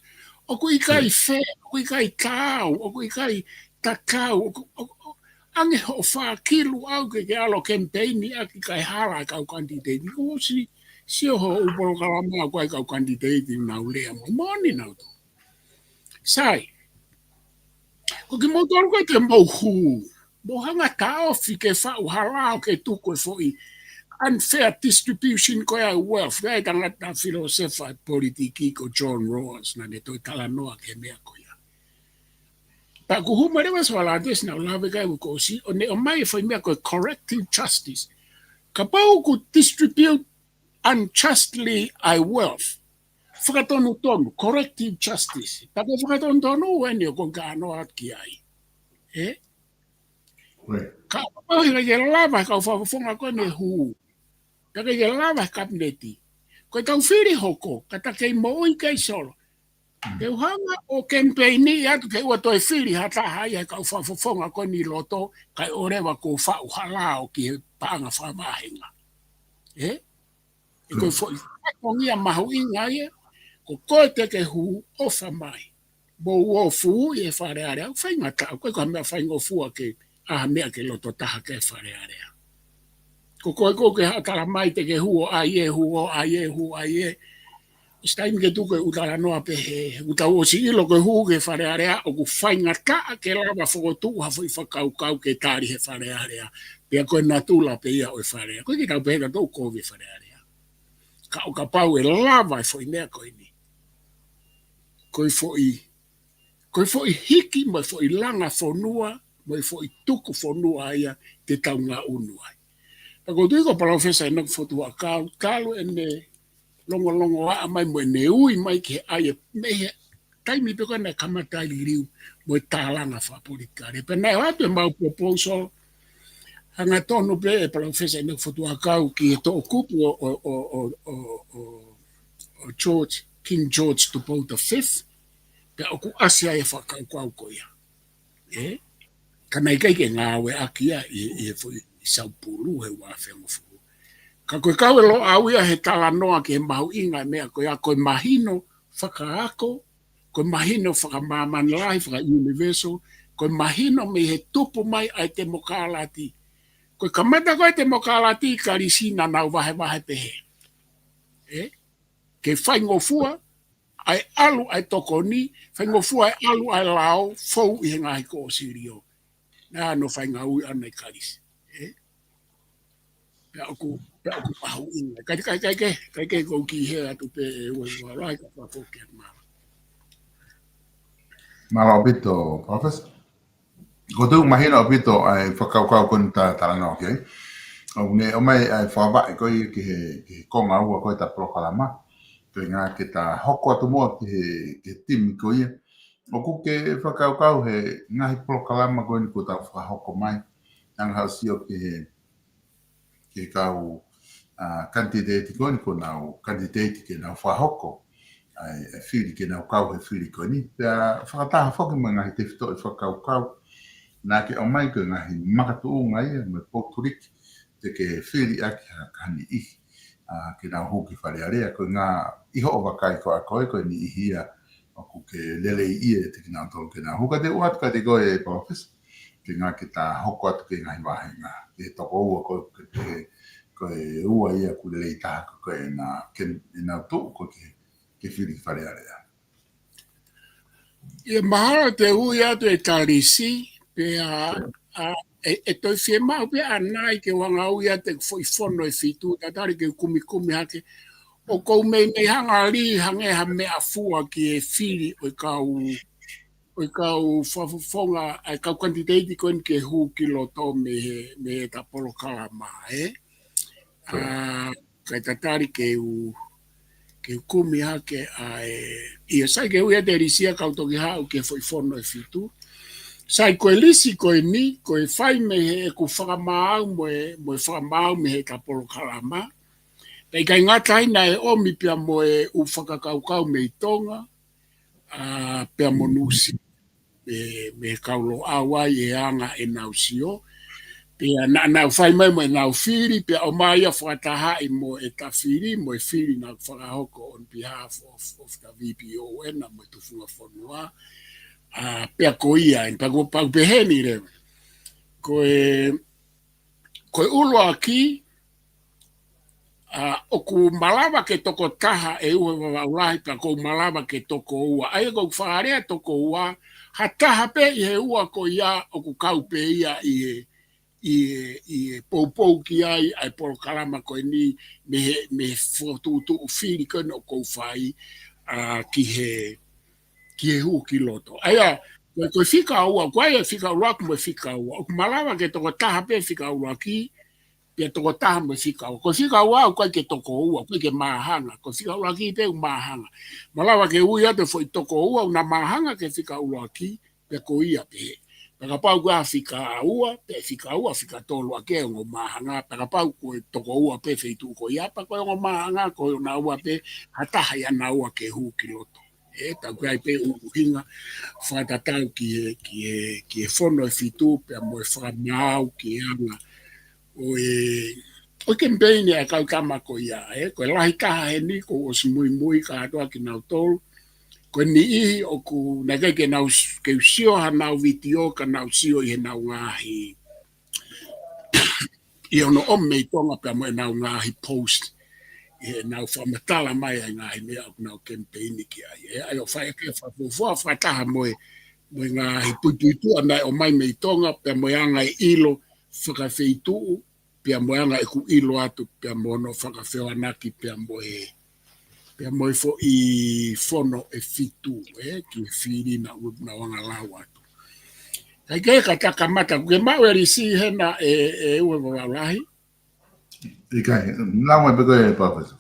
ʻOku ʻikai fair, ʻoku ʻikai taau, ʻoku ʻikai tatau, ʻoku, ʻoku, ʻoku, ʻange hoʻo fākilu au ke ke ʻalu ʻo kemipeini ʻaki kae hala e kau candidate. Kuo ʻosi, sio hoʻo polokalama ko e kau candidate naʻa nau lea mo, moʻoni naʻa nau tō. Sai. Ko kimoutolu ko ē te mou hū, mou hanga taʻofi ke faʻu ha lao ke tuku e foʻi unfair distribution ko ia ʻa e wealth, ko e tangata filōsefa ʻo e politiki ko John Rawls, naʻa ne toe talanoa ki he meʻa ko ia. Pea ʻoku hū mai leva Soalates naʻa ku lave ki ai ʻaho kuo ʻosi, ʻo ne ʻomai e foʻi meʻa ko e corrective justice. Kapau ʻoku distribute unjustly ʻa e wealth, fakatonutonu, corrective justice. Pea ko e fakatonutonu eni ʻoku ou talanoa atu ki ai. Ē? Right. Ka ʻoku ʻikai ke lava he kau fakafofonga ko eni ʻo hū. Pea ʻikai ke lava he kapineti. Ko e tau fili hoko, ka ta kei moʻui kei solo. Te u hanga ʻo kemipeini atu ke ʻoua toe fili ha taha ia he kau fakafofonga ko eni ʻi loto, kae ʻoua leva kuo faʻu ha lao ki he paʻanga fakavahenga. ʻE? ʻE ko e foʻi fatongia mahuʻinga ia, ko koe te ke hū, ʻofa mai. Mou ō ʻo fū ʻi he Fale Alea, faingataʻa, ʻoku ʻikai ko ha meʻa faingofua ke ʻai ha meʻa ke loto taha ki he Fale Alea. Ko koe ʻoku ke haʻu ʻo tala mai te ke hū ʻo ʻai ē, hū ʻo ʻai ē, hū ʻo ʻai ē. ʻOsi taimi ke tuku e ʻū talanoa pē he, he ʻoku tau ʻosi ʻilo ko e hū ki he Fale Alea, ʻoku faingataʻa ke lava fokotuʻu ha foʻi fakakaukau ke tali he Fale Alea. Pea ko e natula pē ia ʻo e Fale Alea. ʻOku ʻikai ke tau pehē ʻoku tau kovi e Fale Alea. Ka ʻo kapau ʻe lava e foʻi meʻa ko eni. Ko e foʻi, ko e foʻi hiki mo e foʻi langa fonua, mo e foʻi tuku fonua ia te tau ngaʻunu ai. Pea ʻoku ou tui ko Palōfesa ʻEnoke Fotu Huʻakau, talu ʻene longolongoaʻa mai mo ʻene ui mai ki he ʻai e mei he taimi pē ko ē naʻe kamata ai e liliu mo e tālanga fakapolitikale. Pea naʻe ʻoatu ʻemau proposal, hangatonu pē ʻe Palōfesa ʻEnoke Fotu Huʻakau ki he toʻukupu ʻo, ʻo, ʻo, ʻo, ʻo, ʻo George, King George Tupou the Fifth, pea ʻoku ʻasi ai e fakakaukau ko ia. ʻE? Ka naʻe ʻikai ke ngāueʻaki ia ʻi, ʻi he foʻi Saupulu he ua afe hongofulu. Ka ko e kau ʻe Loʻau ia he talanoa ki he mahuʻinga e meʻa ko ia, ko e mahino fakaako, ko e mahino fakamāmani lahi, faka-universal, ko e mahino mei he tupu mai ʻa e temokalati. Ko e kamata ko ē temokalati ʻi Kalisi naʻa nau vahevahe pehē. ʻE? Ke faingofua ʻa e ʻalu ʻa e tokoni, faingofua ʻa e ʻalu ʻa e lao, fou ʻi he ngaahi koʻosilio. Naʻe ʻi ai hono faingaʻuiʻanga ʻi Kalisi. ʻE? Pea ʻoku, pea ʻoku mahuʻinga. Kai, kai, kai ke, kai ke kou kiʻi hē atu pē ʻe ua ua lai ka fakafoki atu mālō. Mālō ʻaupito, Professor. ʻOku ou tui ʻoku mahino ʻaupito ʻa e fakakaukau ko eni ʻoku ta talanoa ki ai. ʻOku ne ʻomai ʻa e fakavaʻe ko ia ki he, ki he konga ua ko ē ʻeta polokalama. Ko e ʻuhinga ke ta hoko atu muʻa ki he, ki he timi ko ia. ʻOku ke fakakaukau he ngaahi polokalama ko eni kuo tau fakahoko mai. Hanga ʻo sio ki he, ki he kau, ʻa, kanititeiti ko eni kuo nau kanititeiti ke nau fakahoko ʻa e, ʻa e fili ke nau kau he fili ko eni. Pea fakataha foki mo e ngaahi tefitoʻi fakakaukau naʻa ke ʻomai ko e ngaahi makatuʻunga ia mo e poutuliki te ke fili ʻaki ha kaha niʻihi, ʻa, ke nau hū ki Fale Alea, ko e ʻuhinga ʻi hoʻo vakai ko ē ʻa koe ko e niʻihi ia ʻoku ke lelei ia ʻiate kinautolu ke nau hū. Ka te u ʻoatu kiate koe Palōfesa, ke ʻuhinga ke ta hoko atu ki he ngaahi vāhenga. Ki he toko ua ko ē, ko e ua ia ʻoku lelei taha ko ē ke na, ke, ke nau tuʻu ko ē ke, ke fili ki Fale Alea. ʻIa mahalo te u ui atu e Kalisi, pea, ʻa, ʻe, ʻe toe fiemaʻu pē ʻanai ke u hanga ʻo ui atu e foʻi fono ʻe fitu, tatali ke u kumikumi hake. ʻOku ou meimei hanga ʻo lī hangē ha meʻafua ki he fili ʻo e kau, ʻo e kau fakafofonga, ʻa e kau kanititeiti ko eni ke hū ki loto mei he, mei heʻeta polokalama, ʻe? ʻA, kae tatali ke u, ke u kumi hake ʻa e, ʻia sai ke u ui atu e lisi ia kau toki haʻu ki he foʻi fono ʻe fitu. Sai ko e lisi ko eni, ko e fai mei heʻeku fakamaau mo e, mo e fakamaau mei heʻeta polokalama. Pea ʻikai ngata ai naʻe ʻomi pea mo e ʻū fakakaukau mei Tonga, ʻa, pea mo Nuʻusila. Mei, mei he kau Loʻau ai e anga ʻenau sio. Pea naʻa nau fai mai mo ʻenau fili, pea ʻomai ia ʻo fakatahaʻi mo ʻeta fili, mo e fili naʻa ku fakahoko on behalf of, of the V P O N mo e Tufunga Fonua. ʻA, pea ko ia, ʻeni pea ko, pea u pehē ni leva. Ko e, ko e ʻuluaki, ʻa, ʻoku malava ke toko taha e ua Vavaʻu Lahi, pea ʻoku malava ke toko ua. ʻA ia ʻoku ou fakalea toko ua, ha taha pē ʻi he ua ko ia ʻoku kau pē ia ʻi he, ʻi he, ʻi he poupou ki ai ʻa e polokalama ko eni mei he, mei he fokotuʻutuʻu fili ko eni ʻoku ou fai, ʻa, ki he, ki he hū ki loto. ʻA ia, ko e, ko e fika ua, ko e fika ʻuluaki mo e fika ua. ʻOku malava ke toko taha pē fika ʻuluaki, pea toko taha mo e fika ua. Ko e fika ua, ʻoku ʻikai ke toko ua, ʻoku ʻikai ke māhanga. Ko e fika ʻuluaki pē ʻoku māhanga. Malava ke ui atu e foʻi toko ua, ʻoku na māhanga ki he fika ʻuluaki, pea ko ia pē. Pea kapau ko e fika ua, pea fika ua, fika tolu ʻa ē ʻoku ongo māhanga. Pea kapau ko e toko ua pē feituʻu ko ia, pea ko e ongo māhanga, ko e ʻoua ua pē, ha taha ia ʻoua ua ke hū ki loto. ʻE, tau ʻoku ʻi ai pē ʻuhinga fakatatau ki he, ki he, ki he fono ʻe fitu, pea mo e fakamaau ki he anga ʻo e, ʻo e kemipeini ʻa e kau tama ko ia, ʻe, ko e lahi taha heni, kuo u ʻosi muimui kātoa kinautolu, ko e niʻihi ʻoku, naʻe ʻikai ke nau s-, ke u sio hanau vitiō, ka nau sio ʻi heʻenau ngaahi, ʻi hono ʻomi mei Tonga pea mo ʻenau ngaahi post, ʻi heʻenau fakamatala mai ʻa e ngaahi meʻa ʻoku nau kemipeini ki ai. ʻE, ʻa ia ʻoku fai ʻaki e fakafuofua fakataha mo e, mo e ngaahi puipuituʻa naʻe ʻomai mei Tonga, pea mo e anga e ʻilo fakafeituʻu, pea mo e anga ʻeku ʻilo atu, pea mo hono fakafehoanaki, pea mo e, pea mo e foʻi fono ʻe fitu, ʻe, ki he fili naʻa ku, naʻa ku hanga ʻo lau atu. Kae kehe, ka ta kamata, kuo ke maʻu e lisi hena ʻe, ʻe Uevaulahi? ʻIkai, lau mai pē koe, Professor.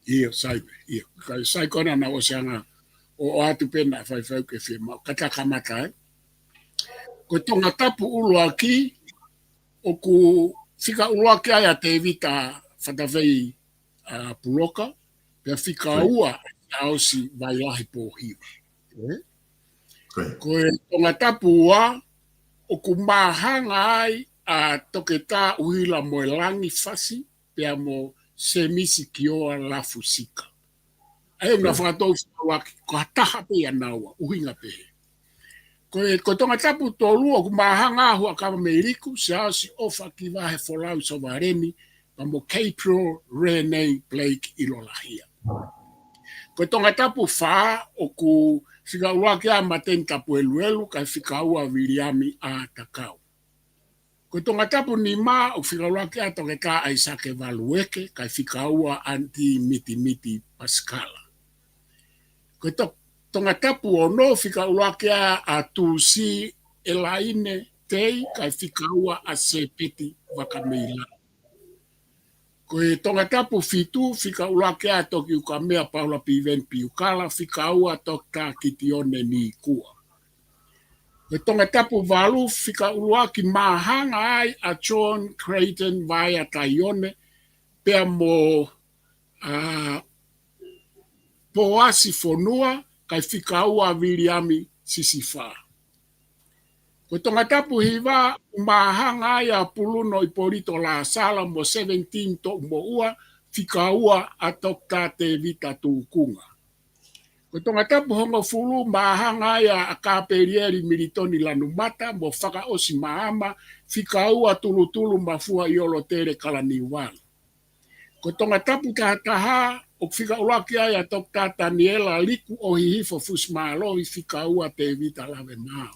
ʻIo, sai pē, ʻio. Kae sai ko ena naʻa ku ʻosi hanga ʻo, ʻoatu pē naʻa faifai ke fiemaʻu. Ka ta kamata, ʻe. Ko e Tongatapu ʻuluaki, ʻoku fika ʻuluaki ai ʻa Tēvita Fatafei, ʻa, Puloka, pea fika ua ʻa Siaosi Vailahi Pōhiva. ʻE? Ko e Tongatapu ua, ʻoku māhanga ai ʻa Toketā ʻUhila Moelangi Fasi, pea mo Semisi Kioa Lafusika. ʻA ia naʻa fakatou fika ʻuluaki, ko ha taha pē ia naua, ʻuhinga pehē. Ko e, ko e Tongatapu tolu ʻoku māhanga ai ʻa Huʻakavameiliku, Siaosi ʻOfa Kivahe Folau Sovaleni, pea mo Gabriel Renee Blake ʻIlolahia. Ko e Tongatapu fā ʻoku fika ʻuluaki ai ʻa Mateni Tapueluelu, kae fika ua ʻa Viliami ʻAtakau. Ko e Tongatapu nima ʻoku fika ʻuluaki ai ʻa Toketā ʻAisake Valueke, kae fika ua ʻa ʻAniti Mitimiti Pasikala. Ko e to-, Tongatapu ono fika ʻuluaki ai ʻa Tusi ʻElaine Tei, kae fika ua ʻa Sepeti Vakameilao. Ko e Tongatapu fitu fika ʻuluaki ai ʻa Tokiukamea Paula Piveni Piukala, fika ua ʻa Toketā Kitione Nikua. Ko e Tongatapu valu fika ʻuluaki, māhanga ai ʻa John Creighton Vaea Taione, pea mo, ʻa, Poasi Fonua, kae fika ua ʻa Viliami Sisifa. Ko e Tongatapu hiva, māhanga ai ʻa Puluno Ipolito Lasala mo Seventeen Toʻumoʻua, fika ua ʻa Toketā Tēvita Tukunga. Ko e Tongatapu hongofulu, māhanga ai ʻa Kapelieli Militoni Lanumata mo Fakaʻosi Maama, fika ua ʻa Tulutulu Mafua ʻIolotele Kalaniuvalu. Ko e Tongatapu taha taha, ʻoku fika ʻuluaki ai ʻa Toketā Taniela Liku ʻOhihifo Fusimālohi, fika ua ʻa Tēvita Lavemaau.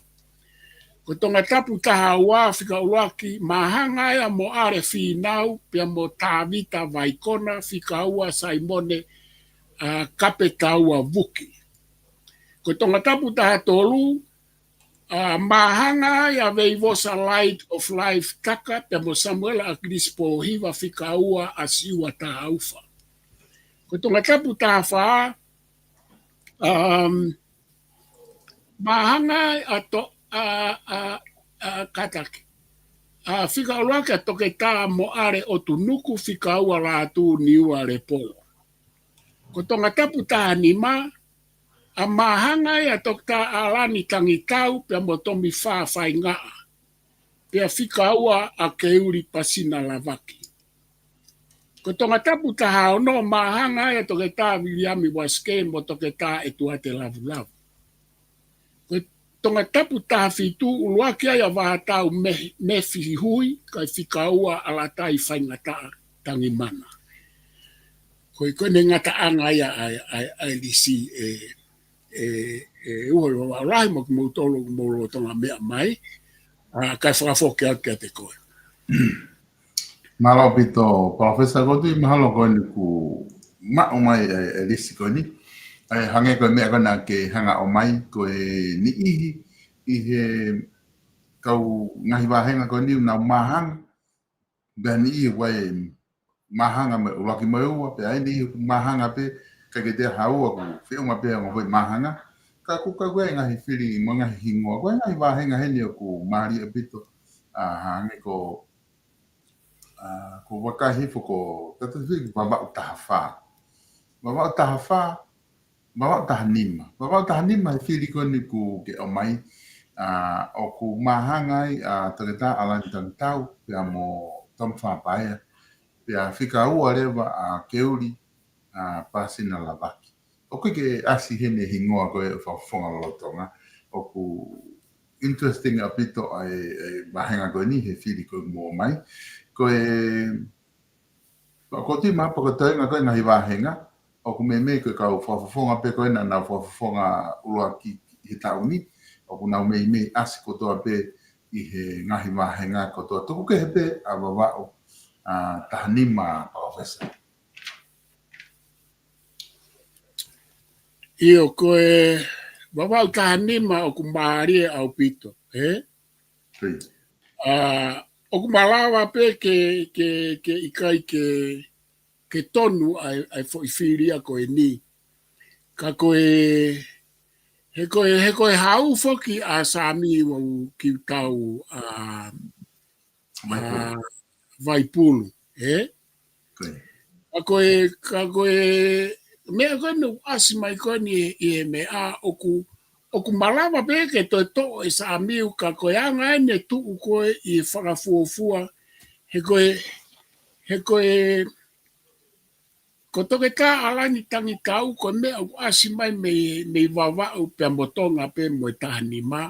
Ko e Tongatapu taha ua fika ʻuluaki, māhanga ai ʻa Moʻale Fīnau, pea mo Tavita Vaikona, fika ua ʻa Saimone, ʻa, Kapetaua Vuki. Ko e Tongatapu taha tolu, ʻa, māhanga ai ʻa Veivosa Light of Life Taka, pea mo Samuela ʻAkilisi Pōhiva, fika ua ʻa Siua Taufa. Ko e Tongatapu taha fā, um, māhanga ai ʻa To-, ʻa, ʻa, ʻa, kātaki. ʻA, fika ʻuluaki ʻa Toketā Moʻale ʻOtunuku, fika ua ʻa Lātū Niua Lepolo. Ko e Tongatapu taha nima, ʻa, māhanga ai ʻa Toketā ʻAlani Tangitau, pea mo Tomifā Faingaʻa, pea fika ua ʻa Keuli Pasina Lavaki. Ko e Tongatapu taha ono, māhanga ai ʻa Toketā Viliami Uasike mo Toketā ʻEtuate Lavulavu. Ko e Tongatapu taha fitu, ʻuluaki ai ʻa Vahatau Me-, Mefi Hui, kae fika ua ʻa Latai Faingataʻa Tangimana. Ko e, ko ʻene ngataʻanga ia ʻa e, ʻa e, ʻa e lisi, ʻe, ʻe, ʻe Uevaulahi mo kimoutolu ʻoku mou lolotonga meʻa mai, ʻa, kae fakafoki atu kiate koe. Mālō ʻaupito, Professor, ko e tui mahalo ko eni kuo maʻu mai e, e lisi ko eni. ʻA ia hangē ko e meʻa ko ena ke hanga ʻo ʻomai, ko e niʻihi ʻi he kau ngaahi vāhenga ko eni ʻoku nau māhanga. Pea niʻihi ʻoku ʻi ai e māhanga mo e ʻuluaki mo e ua, pea ʻi ai e niʻihi ʻoku māhanga pē, ʻikai ke toe ʻi ai ha ua, ʻoku feʻunga pē ʻa e ongo foʻi māhanga. Ka ʻoku, ka ʻoku ʻi ai e ngaahi fili mo e ngaahi hingoa, ʻoku ʻi ai e ngaahi vāhenga heni ʻoku mālie ʻaupito. ʻA, hangē ko, ʻa, ko e vakai hifo ko e tatau fili Vavaʻu taha fā. Vavaʻu taha fā, Vavaʻu taha nima. Vavaʻu taha nima he fili ko eni kuo ke ʻomai, ʻa, ʻoku māhanga ai ʻa Toketā ʻAlani Tangitau pea mo Tomi Fā Paea, pea fika ua leva ʻa Keuli, ʻa, Pāsina Lavaki. ʻOku ʻikai ke ʻasi heni e hingoa ko ē ʻo e fakafofonga lolotonga. ʻOku interesting ʻaupito ʻa e, e vāhenga ko eni he fili ko ē kuo ʻomai. Ko e, ʻoku ou tui mahalo pē ko e toenga ko ē ngaahi vāhenga, ʻoku meimei ko e kau fakafofonga pē ko ē naʻa nau fakafofonga ʻuluaki he taʻu ni, ʻoku nau meimei ʻasi kotoa pē ʻi he ngaahi vāhenga kotoa. Tuku kehe pē ʻa Vavaʻu, ʻa, taha nima, Palōfesa. ʻIo, ko e Vavaʻu taha nima ʻoku mālie ʻaupito, ē? Hei. ʻA, ʻoku malava pē ke, ke, ke ʻikai ke, ke tonu ʻa e, ʻa e foʻi fili ia ko eni. Ka ko e, he ko e, he ko e hau foki ʻa Sāmiu Kiutau, ʻa, Vaipulu. ʻA, Vaipulu, ē? Ko e. Ka ko e, ka ko e, meʻa ko eni ʻoku ʻasi mai ko eni ʻi he meʻa ʻoku, ʻoku malava pē ke toe toʻo ʻe Sāmiu ka ko e anga eni e tuʻu ko ē ʻi he fakafuofua, he ko e, he ko e, ko Toketā ʻAlani Tangitau, ko e meʻa ʻoku ʻasi mai mei, mei Vavaʻu pea mo Tonga pē mo e taha nima.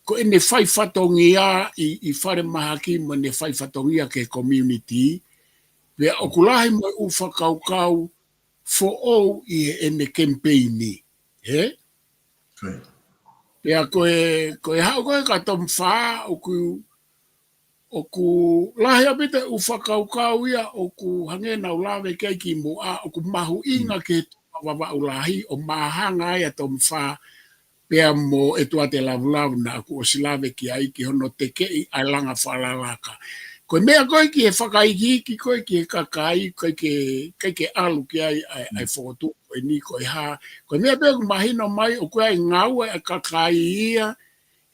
Ko ʻene fai fatongia ʻi, ʻi falemahaki mo ʻene fai fatongia ki he community. Pea ʻoku lahi mo e ʻū fakakaukau foʻou ʻi heʻene kemipeini. Ē? Ko e. Pea ko e, ko e haʻu ko ē ka Tomi Fā ʻoku ʻoku lahi ʻaupito e ʻū fakakaukau ia ʻoku hangē naʻa ku lave ki ai kimuʻa, ʻoku mahuʻinga Mm. ki he tuʻa Vavaʻu lahi, ʻo māhanga ai ʻa Tomi Fā pea mo ʻEtuate Lavulavu naʻa ku ʻosi lave ki ai ki hono tekeʻi ʻa e langa fakalalaka. Ko e meʻa ko ē ki he fakaikiiki ko ē ki he kakai, ʻikai ke, ʻikai ke ʻalu ki ai ʻa e, ʻa e Mm. fokotuʻu ko eni ko e hā. Ko e meʻa pē ʻoku mahino mai ʻoku ʻi ai e ngāue ʻa e kakai ia,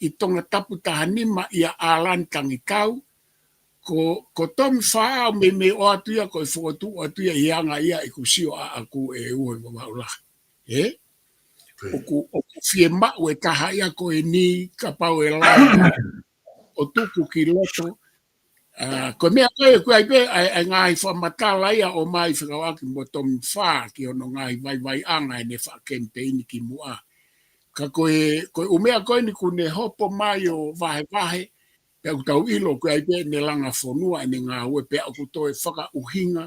ʻi Tongatapu taha nima ʻia ʻAlani Tangitau, ko, ko Tomi Fā ʻoku meimei ʻoatu ia, ko e fokotuʻu atu ia ʻi he anga ia ʻeku sio ʻaʻaku ʻe ua ʻi Vavaʻu lahi. Ē? Ko e. ʻOku, ʻoku fiemaʻu e taha ia ko eni kapau ʻe lahi ʻo tuku ki loto, ʻA, ko e meʻa ko ē, ʻoku ʻi ai pē, ʻa e, ʻa e ngaahi fakamatala ia ʻomai fekauʻaki mo Tomi Fā ki hono ngaahi vaivaiʻanga ʻene fakakemipeini kimuʻa. Ka ko e, ko e ʻū meʻa ko eni kuo ne hopo mai ʻo vahevahe, pea ʻoku tau ʻilo ʻoku ʻi ai pē ʻene langa fonua, ʻene ngāue pea ʻoku toe fakaʻuhinga,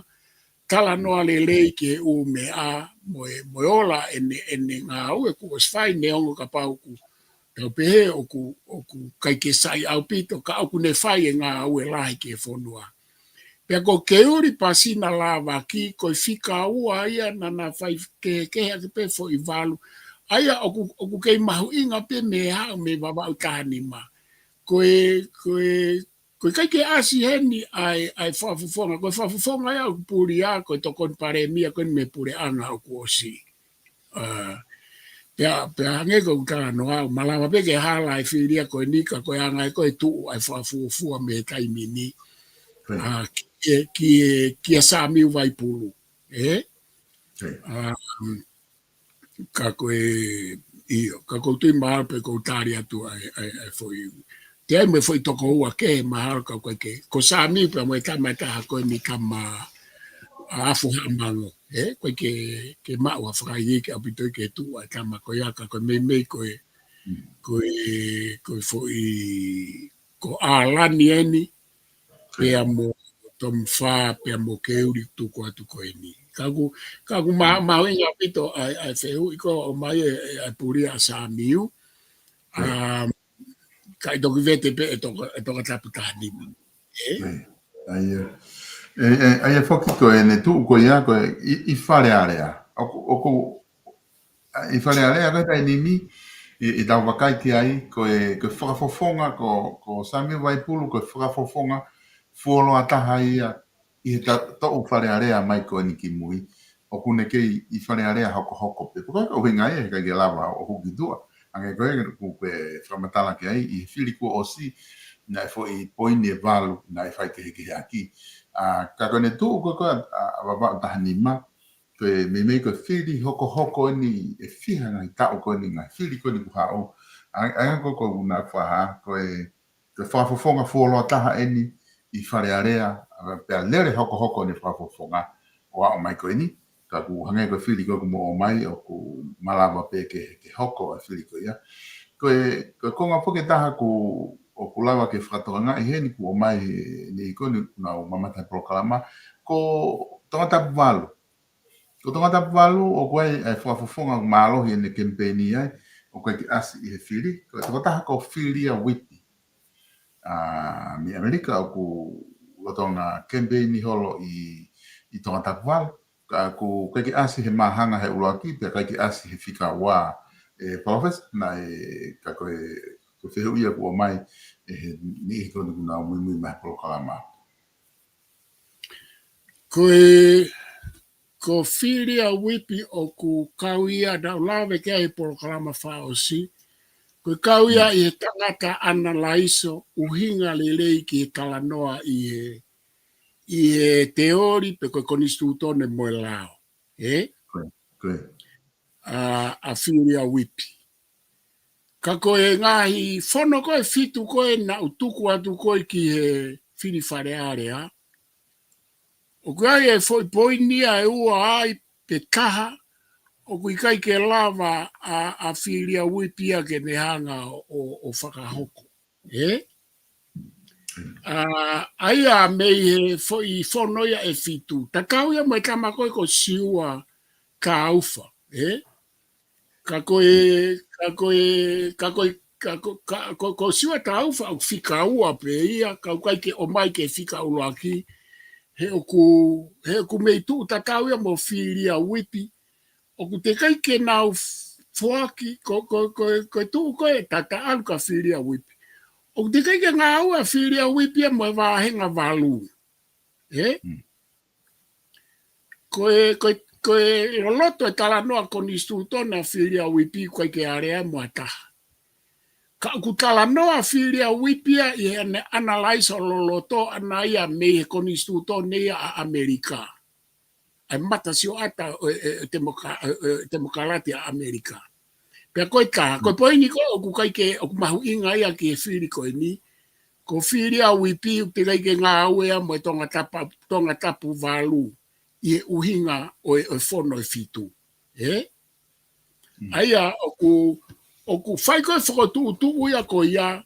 talanoa lelei ki he ʻū meʻa, mo e, mo e ola ʻene, ʻene ngāue kuo ʻosi fai neongo kapau ʻoku tau pehē ʻoku, ʻoku ʻikai ke sai ʻaupito, ka ʻoku ne fai e ngāue lahi ki he fonua. Pea ko Keuli Pāsina Lavaki, ko e fika ua ia naʻa na fai kehekehe ʻaki pē foʻi valu. ʻA ia ʻoku, ʻoku kei mahuʻinga pē mei haʻu mei Vavaʻu taha nima. Ko e, ko e, ko e ʻikai ke ʻasi heni ʻa e, ʻa e fakafofonga, ko e fakafofonga ia ʻoku pulia, ko e tokoni palēmia ko eni mei he puleʻanga ʻoku ʻosi. ʻA, pea, pea hangē ko ʻeku talanoa, ʻoku malava pē ke hala e fili ia ko eni ka ko e anga ia ko e tuʻu ʻa e fakafuofua mei he taimi ni. Ko ia. ʻA, ki he, ki he, kia Sāmiu Vaipulu. Ē? Ko ia. ʻA, um, ka ko e, ʻio, ka ʻoku ou tui mahalo pē ʻoku ou tali atu ʻa e, ʻa e, ʻa e foʻi. Te ai mo e foʻi toko ua kehe mahalo ka ko e ke. Ko Sāmiu pea mo e tama ʻe taha ko eni tama ʻa Afu Haʻamango. Ē, ʻoku ʻikai ke, ke maʻu ha fakaikiiki ʻaupito ke tuʻu ʻa e tama ko ia ka ko e meimei ko e, Mm. ko e, ko e foʻi, ko ʻAlani eni, Ko ia. pea mo Tomi Fā, pea mo Keuli tuku atu ko eni. Ka ʻoku, ka ʻoku ma-, Mm. mahuʻinga ʻaupito ʻa e, ʻa e fehuʻi ko ē ʻomai ʻe, ʻe, ʻa e pulia ʻa Sāmiu. Ko ia. Um, ka ʻi toki vete pē ʻe Toka, ʻe Tongatapu taha nima. Ē? Ē, ʻa ia. Ē, ē, ʻa ia foki ko ʻene tuʻu ko ia ko ē ʻi, ʻi Fale Alea. ʻOku, ʻoku, ʻi Fale Alea ko e taimi ni, ʻi, ʻi tau vakai ki ai, ko e, ko e fakafofonga, ko, ko Sāmiu Vaipulu, ko e fakafofonga fuoloa taha ia ʻi he ta-, toʻu Fale Alea mai ko eni ki mui. ʻOku ne kei ʻi Fale Alea hokohoko pē. Ko e ʻuhinga ia, he ʻikai ke lava ʻo hū ki tuʻa. Hangē ko e, ko e fakamatala ki ai, ʻi he fili kuo ʻosi, naʻe foʻi poini ʻe valu, naʻe fai kehekehe ʻaki. ʻA, ka ko ʻene tuʻu ko ē, ko ē, ʻa, ʻa Vavaʻu taha nima, ko e meimei ko e fili hokohoko eni ʻe fiha ngaahi taʻu ko eni, ngaahi fili ko eni kuo haʻu. ʻA ia ko e ko una faha, ko e, ko e fakafofonga fuoloa taha eni ʻi Fale Alea, pea lele hokohoko eni fakafofonga ʻo aʻu mai ko eni, ka ʻoku hangē ko e fili ko ē kuo mou ʻomai ʻoku malava pē ke, ke hoko e fili ko ia. Ko e, ko e konga foki ʻe taha ʻoku, ʻoku lava ke fakatokangaʻi heni kuo ʻomai ʻe he niʻihi ko eni ʻoku nau mamata he polokalama, ko Tongatapu valu. Ko Tongatapu valu ʻoku ʻi ai e fakafofonga mālohi ʻene kemipeini ai, ʻoku ʻikai ke ʻasi ʻi he fili, ko e tokotaha ko Filia Whippi. ʻA, mei ʻAmelika ʻoku lolotonga kemipeini holo ʻi, ʻi Tongatapu valu, ka ʻoku ʻikai ke ʻasi he māhanga he ʻuluaki, pea ʻikai ke ʻasi he fika ua, ʻe Palōfesa, naʻe, ka ko e, ko e fehuʻi ia kuo ʻomai ʻe he niʻihi ko eni ʻoku nau muimui mai he polokalama. Ko e, ko Filia Whippi ʻoku kau ia naʻa ku lave ki ai he polokalama fakaʻosi, ko e kau ia ʻi he tangata ʻanalaiso ʻuhinga lelei ki he talanoa ʻi he, ʻi he teoli pe ko e konisitūtone mo e lao. Ē? Ko e, ko e. ʻA, ʻa Filia Whippi. Ka ko e ngaahi fono ko ē ʻe fitu ko ē naʻa ku tuku atu ko ē ki he fili Fale Alea, ʻoku ʻi ai e foʻi poini ia ʻe ua ai pe taha, ʻoku ʻikai ke lava ʻa, ʻa Filia Whippi ia ke ne hanga ʻo, ʻo fakahoko. Ē? ʻA, ʻa ia mei he foʻi fono ia ʻe fitu. Tatau ia mo e tama ko ē ko Siua Taufa. Ē? Ka ko e, ka ko e, ka ko e, ka ko, ka, ko, ko Siua Taufa ʻoku fika ua pē ia, ka ʻoku ʻikai ke ʻomai ki he fika ʻuluaki, he ʻoku, he ʻoku mei tuʻu tatau ia mo Filia Whippi, ʻoku teʻeki ai ke nau foaki, ko, ko, ko, ko e tuʻu ko ē tata ʻalu kia Filia Whippi. ʻOku teʻeki ai ke ngāue ʻa Filia Whippi ia mo e vāhenga valu. Ē? Mm. Ko e, ko e, ko e loloto e talanoa konisitūtone ʻa Filia Whippi ʻoku ʻikai ke alea mo ha taha. Ka ʻoku talanoa Filia Whippi ia ʻi heʻene ʻanalaiso loloto ʻaʻana ia mei he konisitūtone ia ʻa ʻAmelika. ʻA e matasioʻata ʻo e, e, e temoka-, e, e temokalati ʻa ʻAmelika. Pea ko e taha, ko e poini ko ē ʻoku ʻikai ke, ʻoku mahuʻinga ia ki he fili ko eni, ko Filia Whippi ʻoku teʻeki ai ke ngāue ia mo e Tongatapu, Tongatapu valu ʻi he ʻuhinga ʻo e, ʻo e fono ʻe fitu. Ē? Mm. ʻA ia ʻoku, ʻoku fai ko ē fokotuʻutuʻu ia ko ia,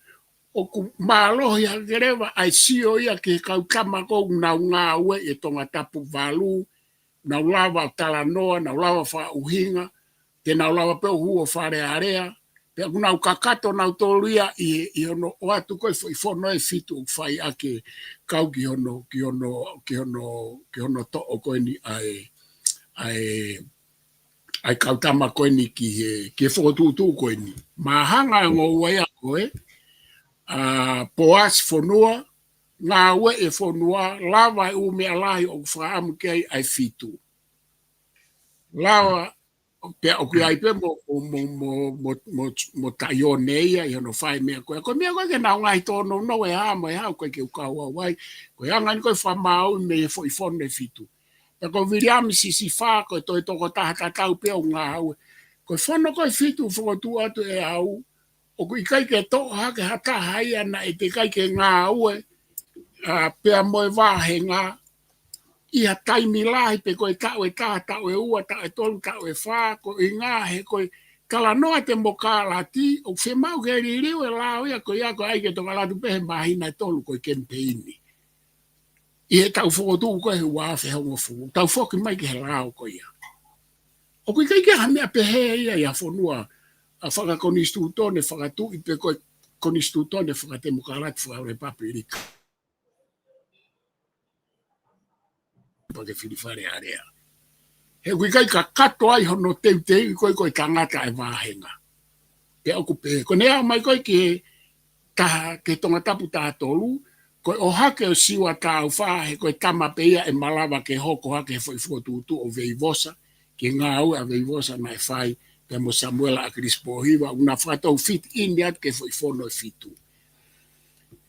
ʻoku mālohi hake leva ʻa e sio ia ki he kau tama ko ē ʻoku nau ngāue ʻi he Tongatapu valu, nau lava ʻo talanoa, nau lava ʻo fakaʻuhinga, te nau lava pē ʻo hū ʻo Fale Alea, pea ʻoku nau kakato nautolu ia ʻi, ʻi hono ʻoatu ko ē foʻi fono ʻe fitu ʻoku fai ʻaki kau ki hono, ki hono, ki hono, ki hono toʻo ko eni ʻa e, ʻa e, ʻa e kau tama ko eni ki he, ki he fokotuʻutuʻu ko eni. Māhanga ʻe ongo ua ia ko ē, ʻa, Poasi Fonua, Ngāue ʻi he Fonua, lava e ʻū meʻa lahi ʻoku fakaʻamu ki ai ʻa e fitu. Lava, pea ʻoku ʻi ai pē mo, mo, mo Taione ia ʻi hono fai meʻa ko ē. Ko e meʻa ko ē ke nau ngaahi tōnounou ʻe hā mo e hā ʻoku ʻikai ke u kau au ai. Ko e anga eni ko ē fakamāuʻi mei he foʻi fono ʻe fitu. Pea ko Viliami Sisifā, ko e toe tokotaha tatau pē ʻoku ngāue. Ko e fono ko ē ʻe fitu fokotuʻu atu ʻe au, ʻoku ʻikai ke toʻo hake ha taha ia naʻe teʻeki ai ke ngāue, ʻa, pea mo e vāhenga ʻi ha taimi lahi pe ko e taʻu ʻe taha, taʻu ʻe ua, taʻu ʻe tolu, taʻu ʻe fā, ko e ʻuhinga he ko e talanoa temokalati, ʻoku fiemaʻu ke liliu e lao ia ko ia ko e ʻai ke tokalatu pē he māhina ʻe tolu ko e kemipeini. ʻI he taʻu fokotuʻu ko ē he ua afe hongofulu, tau foki mai ki he lao ko ia. ʻOku ʻikai ke ha meʻa pehē ia ʻi ha fonua ʻa fakakonisitūtone fakatuʻi pe ko e konisitūtone fakatemokalati fakalepapilika. Pea ke fili Fale Alea. He ʻoku ʻikai kakato ai hono teuteu ko ē ko e tangata ʻa e vāhenga. Pea ʻoku pehē, ko ʻene aʻu mai ko ē ki he taha, ki he Tongatapu taha tolu, ko e ʻohake ʻo Siua Taufa, he ko e tama pē ia ʻe malava ke hoko hake he foʻi fokotuʻutuʻu ʻo Veivosa, ki he ngāue ʻa Veivosa naʻe fai, pea mo Samuela ʻAkilisi Pōhiva, ʻoku na fakatou fit in atu ki he foʻi fono ʻe fitu.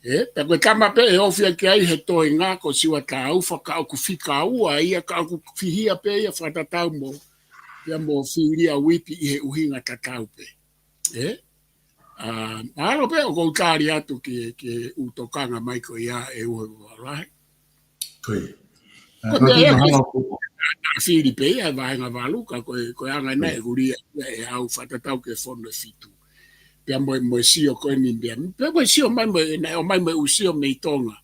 ʻE, pea ko e tama pē ʻe ofi ʻaki ai he toenga ko Siua Taufa, ka ʻoku fika ua ia, ka ʻoku fihia pē ia fakatatau mo, ia mo Filia Uipi ʻi he ʻuhinga tatau pē. ʻE? ʻA, mahalo pē ʻoku ou tali atu ki, ki he ʻū tokanga mai ko ia ʻe Uhi Vavaʻu Lahi. Ko ia. Ko e meʻa ia mahalo ko e fili pē ia he vahenga valu ka ko e, ko e anga ʻena ʻeku lea ia ʻe au fakatatau ki he fono ʻe fitu. Pea mo e, mo e sio ko eni pea, pea mo e sio mai mo e, naʻe ʻomai mo e ʻū sio mei Tonga.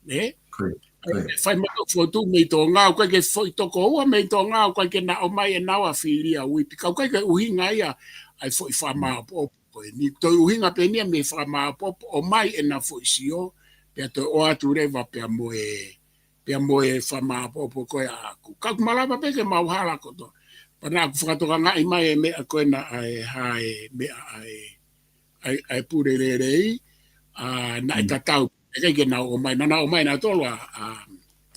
ʻE? Ko ia. Ko ia. Fai mai ʻo fotu mei Tonga, ʻoku ʻikai ke foʻi toko ua mei Tonga, ʻoku ʻikai ke na ʻomai ʻe naua Filia Uipi. Ka ʻoku ʻikai ke ʻuhinga ia ʻa e foʻi fakamāʻopoʻopo ko eni. Toe ʻuhinga pē eni ia mei he fakamāʻopoʻopo, ʻomai ʻena foʻi sio, pea toe ʻoatu leva pea mo e, pea mo e fakamāʻopoʻopo ko ē ʻaʻaku. Ka ʻoku malava pē ke mau hala kotoa. Pea naʻa ku fakatokangaʻi mai e meʻa ko ena ʻa e, ha e meʻa ʻa e, ʻa e, ʻa e pule lelei, ʻa, naʻe tatau, ʻikai ke nau ʻomai, naʻa nau ʻomai nautolu ʻa, ʻa,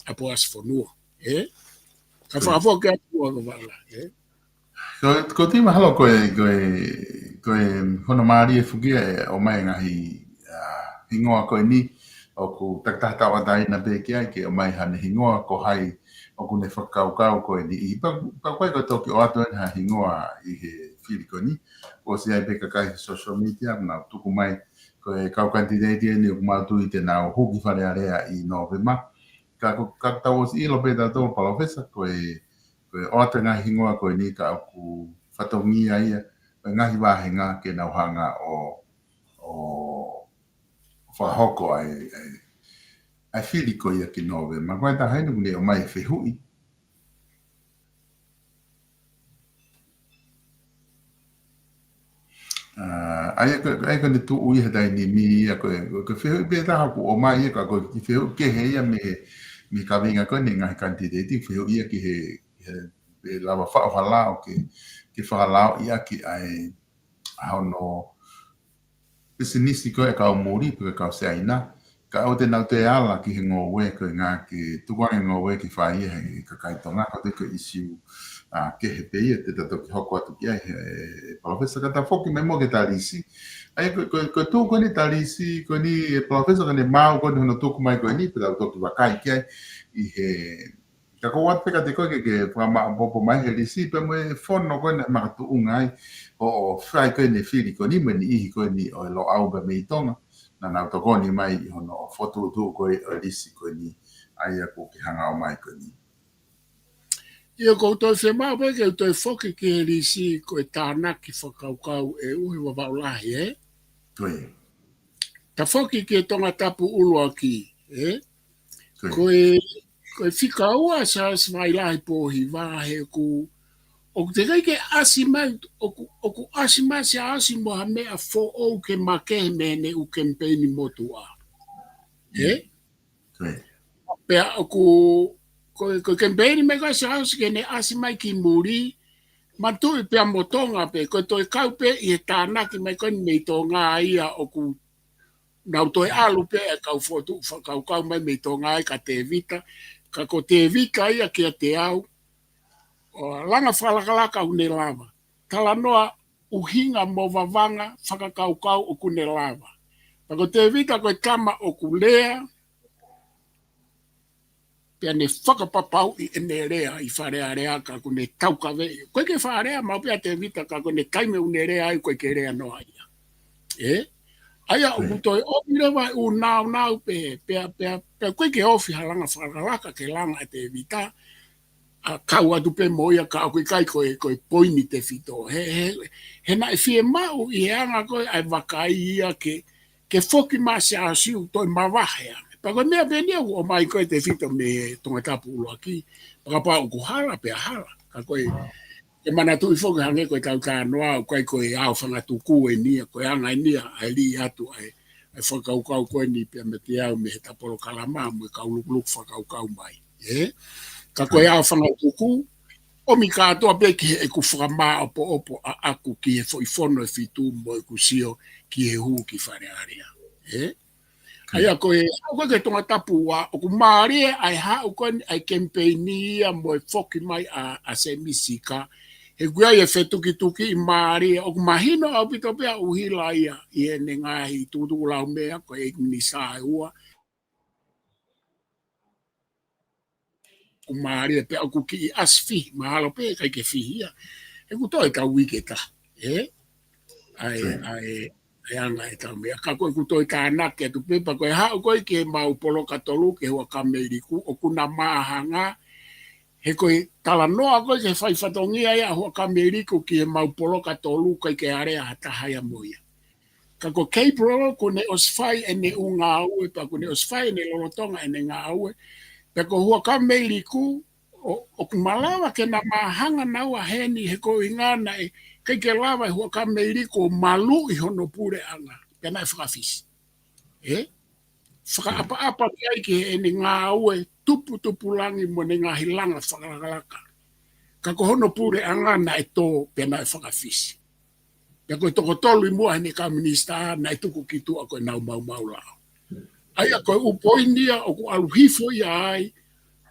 ʻa Poasi Fonua, ʻe? Ka fakafoki atu ʻa Vavaʻu Lahi, ʻe? Ko, ko e tui mahalo ko e, ko e, ko e hono mālie foki ʻe ʻomai ngaahi, ʻa, hingoa ko eni, ʻoku takitaha tauʻatāina pē ki ai, ke ʻomai haʻane hingoa ko hai ʻoku ne fakakaukau ko eni ʻi, pea, pea ko e ko e toki ʻoatu ʻena ha hingoa ʻi he fili ko eni, ʻosi ʻi ai pē kakai he social media, nau tuku mai, ko e kau kanititeiti eni ʻoku mau tui te nau hū ki Fale Alea ʻi Nōvema. Ka ko, ka tau ʻosi ʻilo pē tautolu Palōfesa, ko e, ko e ʻoatu ngaahi hingoa ko eni ka ʻoku fatongia ia, ko e ngaahi vāhenga ke nau hanga ʻo, ʻo fakahoko ai, ai, ai fili ko ia ki Nōvema. Ko e taha eni ʻoku ne ʻomai e fehuʻi. ʻA, ʻa ia ko, ʻa ia ko ʻene tuʻu ʻi he taimi ni ia ko e, ko e fehuʻi pē taha ʻoku ʻomai ia ka ko e kiʻi fehuʻi kehe ia mei he, mei he kaveinga ko eni ngaahi kanititeiti fehuʻi ia ki he, he, he lava faʻo ha lao ke, ke fakalaoʻi ʻaki ʻa e, ʻa hono pisinisi ko e kau muli pe ko e kau Siaina. Ka ʻoua te nau toe ala ki he ngoue ko e ngaahi tukuange ngoue ke fai ia he kakai Tonga, ko e ko e ʻīsiu, ʻa, kehe pē ia te ta toki hoko atu ki ai he, he Palōfesa ka ta foki mai mo ke talisi. ʻA ia ko, ko, ko e tuʻu ko eni talisi, ko eni e Palōfesa ko eni mau ko eni hono tuku mai ko eni, pea tau toki vakai ki ai ʻi he Ka ko ʻoatu pē kiate koe ke, ke fakamāʻopoʻopo mai he lisi pea mo e fono ko ē naʻe makatuʻunga ai ʻo, ʻo fai ko eni e fili ko eni mo e niʻihi ko eni ʻo e Loʻau pea mei Tonga. Naʻa nau tokoni mai ʻi hono fokotuʻutuʻu ko ē ʻo e lisi ko eni ʻa ia kuo ke hanga ʻo ʻomai ko eni. ʻIo, ʻoku ou toe fiemaʻu pē ke u toe foki ki he lisi ko e tānaki fakakaukau ʻe Uhi Vavaʻu Lahi, ē? Ko ia. Ta foki ki he Tongatapu ʻuluaki, ē? Ko ia. Ko e, ko e fika ua Siaosi Vailahi Pōhiva he ʻoku, ʻoku teʻeki ke ʻasi mai, ʻoku, ʻoku ʻasi mai Siaosi mo ha meʻa foʻou ke makehe mei heʻene ʻū kemipeini motuʻa. Ē? Ko ia. Pea ʻoku, ko e, ko e kemipeini mai ko ē Siaosi ke ne ʻasi mai ki muli, manatuʻi pea mo Tonga pē, ko e toe kau pē ʻi he tānaki mai ko eni mei Tonga ia ʻoku nau toe ʻalu pē e kau fokotuʻu fakakaukau mai mei Tonga ai kia Tēvita, ka ko Tēvita ia kiate au, ʻo langa fakalakalaka ʻoku ne lava. Talanoa ʻuhinga mo vavanga fakakaukau ʻoku ne lava. Pea ko Tēvita ko e tama ʻoku lea, pea ne fakapapauʻi ʻene lea ʻi Fale Alea ka ʻoku ne taukaveʻi. ʻOku ʻikai ke faʻa lea maʻu pē ʻa Tēvita ka ko ʻene taimi ʻoku ne lea ai ʻoku ʻikai ke lea noa ia. Ē? ʻA ia ʻoku toe ʻomi leva e ʻū naunau pē, pea, pea, pea ʻoku ʻikai ke ofi ha langa fakalakalaka ke langa ʻa Tēvita, ʻa kau atu pē mo ia ka ʻoku ʻikai ko e, ko e poini tefito. He, he, he naʻe fiemaʻu ʻi he anga ko ē ʻa e vakai ia ke, ke foki mai Siaosi ʻo toe mavahe ange. Pea ko e meʻa pē eni ia ʻoku ʻomai ko ē tefito mei he Tongatapu ʻuluaki, pea kapau ʻoku hala pea hala. Ka ko e, ke manatuʻi foki hangē ko e tau talanoa, ʻoku ʻikai ko e ʻaofangatuku eni ia, ko e anga eni ia, ʻa e lī atu, ʻa e, ʻa e fakakaukau ko eni pea mei te au mei he ta polokalama, mo e kau lukuluku fakakaukau mai. Ē? Ka ko e ʻaofangatuku, ʻomi kātoa pē ki heʻeku fakamāʻopoʻopo ʻaʻaku ki he foʻi fono ʻe fitu mo ʻeku sio ki he hū ki Fale Alea. Ē? ʻA ia ko e, ʻoku ʻikai ke Tongatapu ua, ʻoku mālie ʻa e haʻu ko eni ʻa e kemipeini ia mo e foki mai ʻa, ʻa Sēmisi Sika, He ʻoku ʻi ai e fetukituki mālie, ʻoku mahino ʻaupito pē ʻa ʻUhila ia ʻi heʻene ngaahi tukutukulaumea ko e ʻeiki minisitā ʻe ua. ʻOku mālie pē ʻoku kiʻi ʻasi fihi, mahalo pē ʻikai ke fihi ia. He ʻoku toe ʻetau uike ʻe taha, ē? ʻA e, ʻa e, ʻa e anga ʻetau meʻa. Ka ko ʻeku toe tānaki atu pē pea ko e haʻu ko ē ki he mau poloka tolu ki he Huʻakameiliku, ʻoku na māhanga, he ko e talanoa ko ē ki he fai fatongia ia ʻa Huʻakameiliku ki he mau poloka tolu ʻikai ke alea ha taha ia mo ia. Ka ko Capron, kuo ne ʻosi fai ʻene ʻū ngāue, pea kuo ne ʻosi fai ʻene lolotonga ʻene ngāue. Pea ko Huʻakameiliku, ʻo, ʻoku malava ke na māhanga naua heni he ko e ʻuhinga naʻe ʻikai ke lava ʻe Huʻakameiliku ʻo maluʻi hono puleʻanga, pea naʻe fakafisi. Ē? Fakaʻapaʻapa ki ai ki heʻene ngāue tuputupulangi mo ʻene ngaahi langa fakalakalaka. Ka ko hono puleʻanga naʻe tō pea naʻe fakafisi. Pea ko e toko tolu ʻi muʻa heʻene kau minisitā naʻe tuku ki tuʻa ko ʻenau maumau lao. ʻA ia ko e ʻū poini ia ʻoku ʻalu hifo ia ai,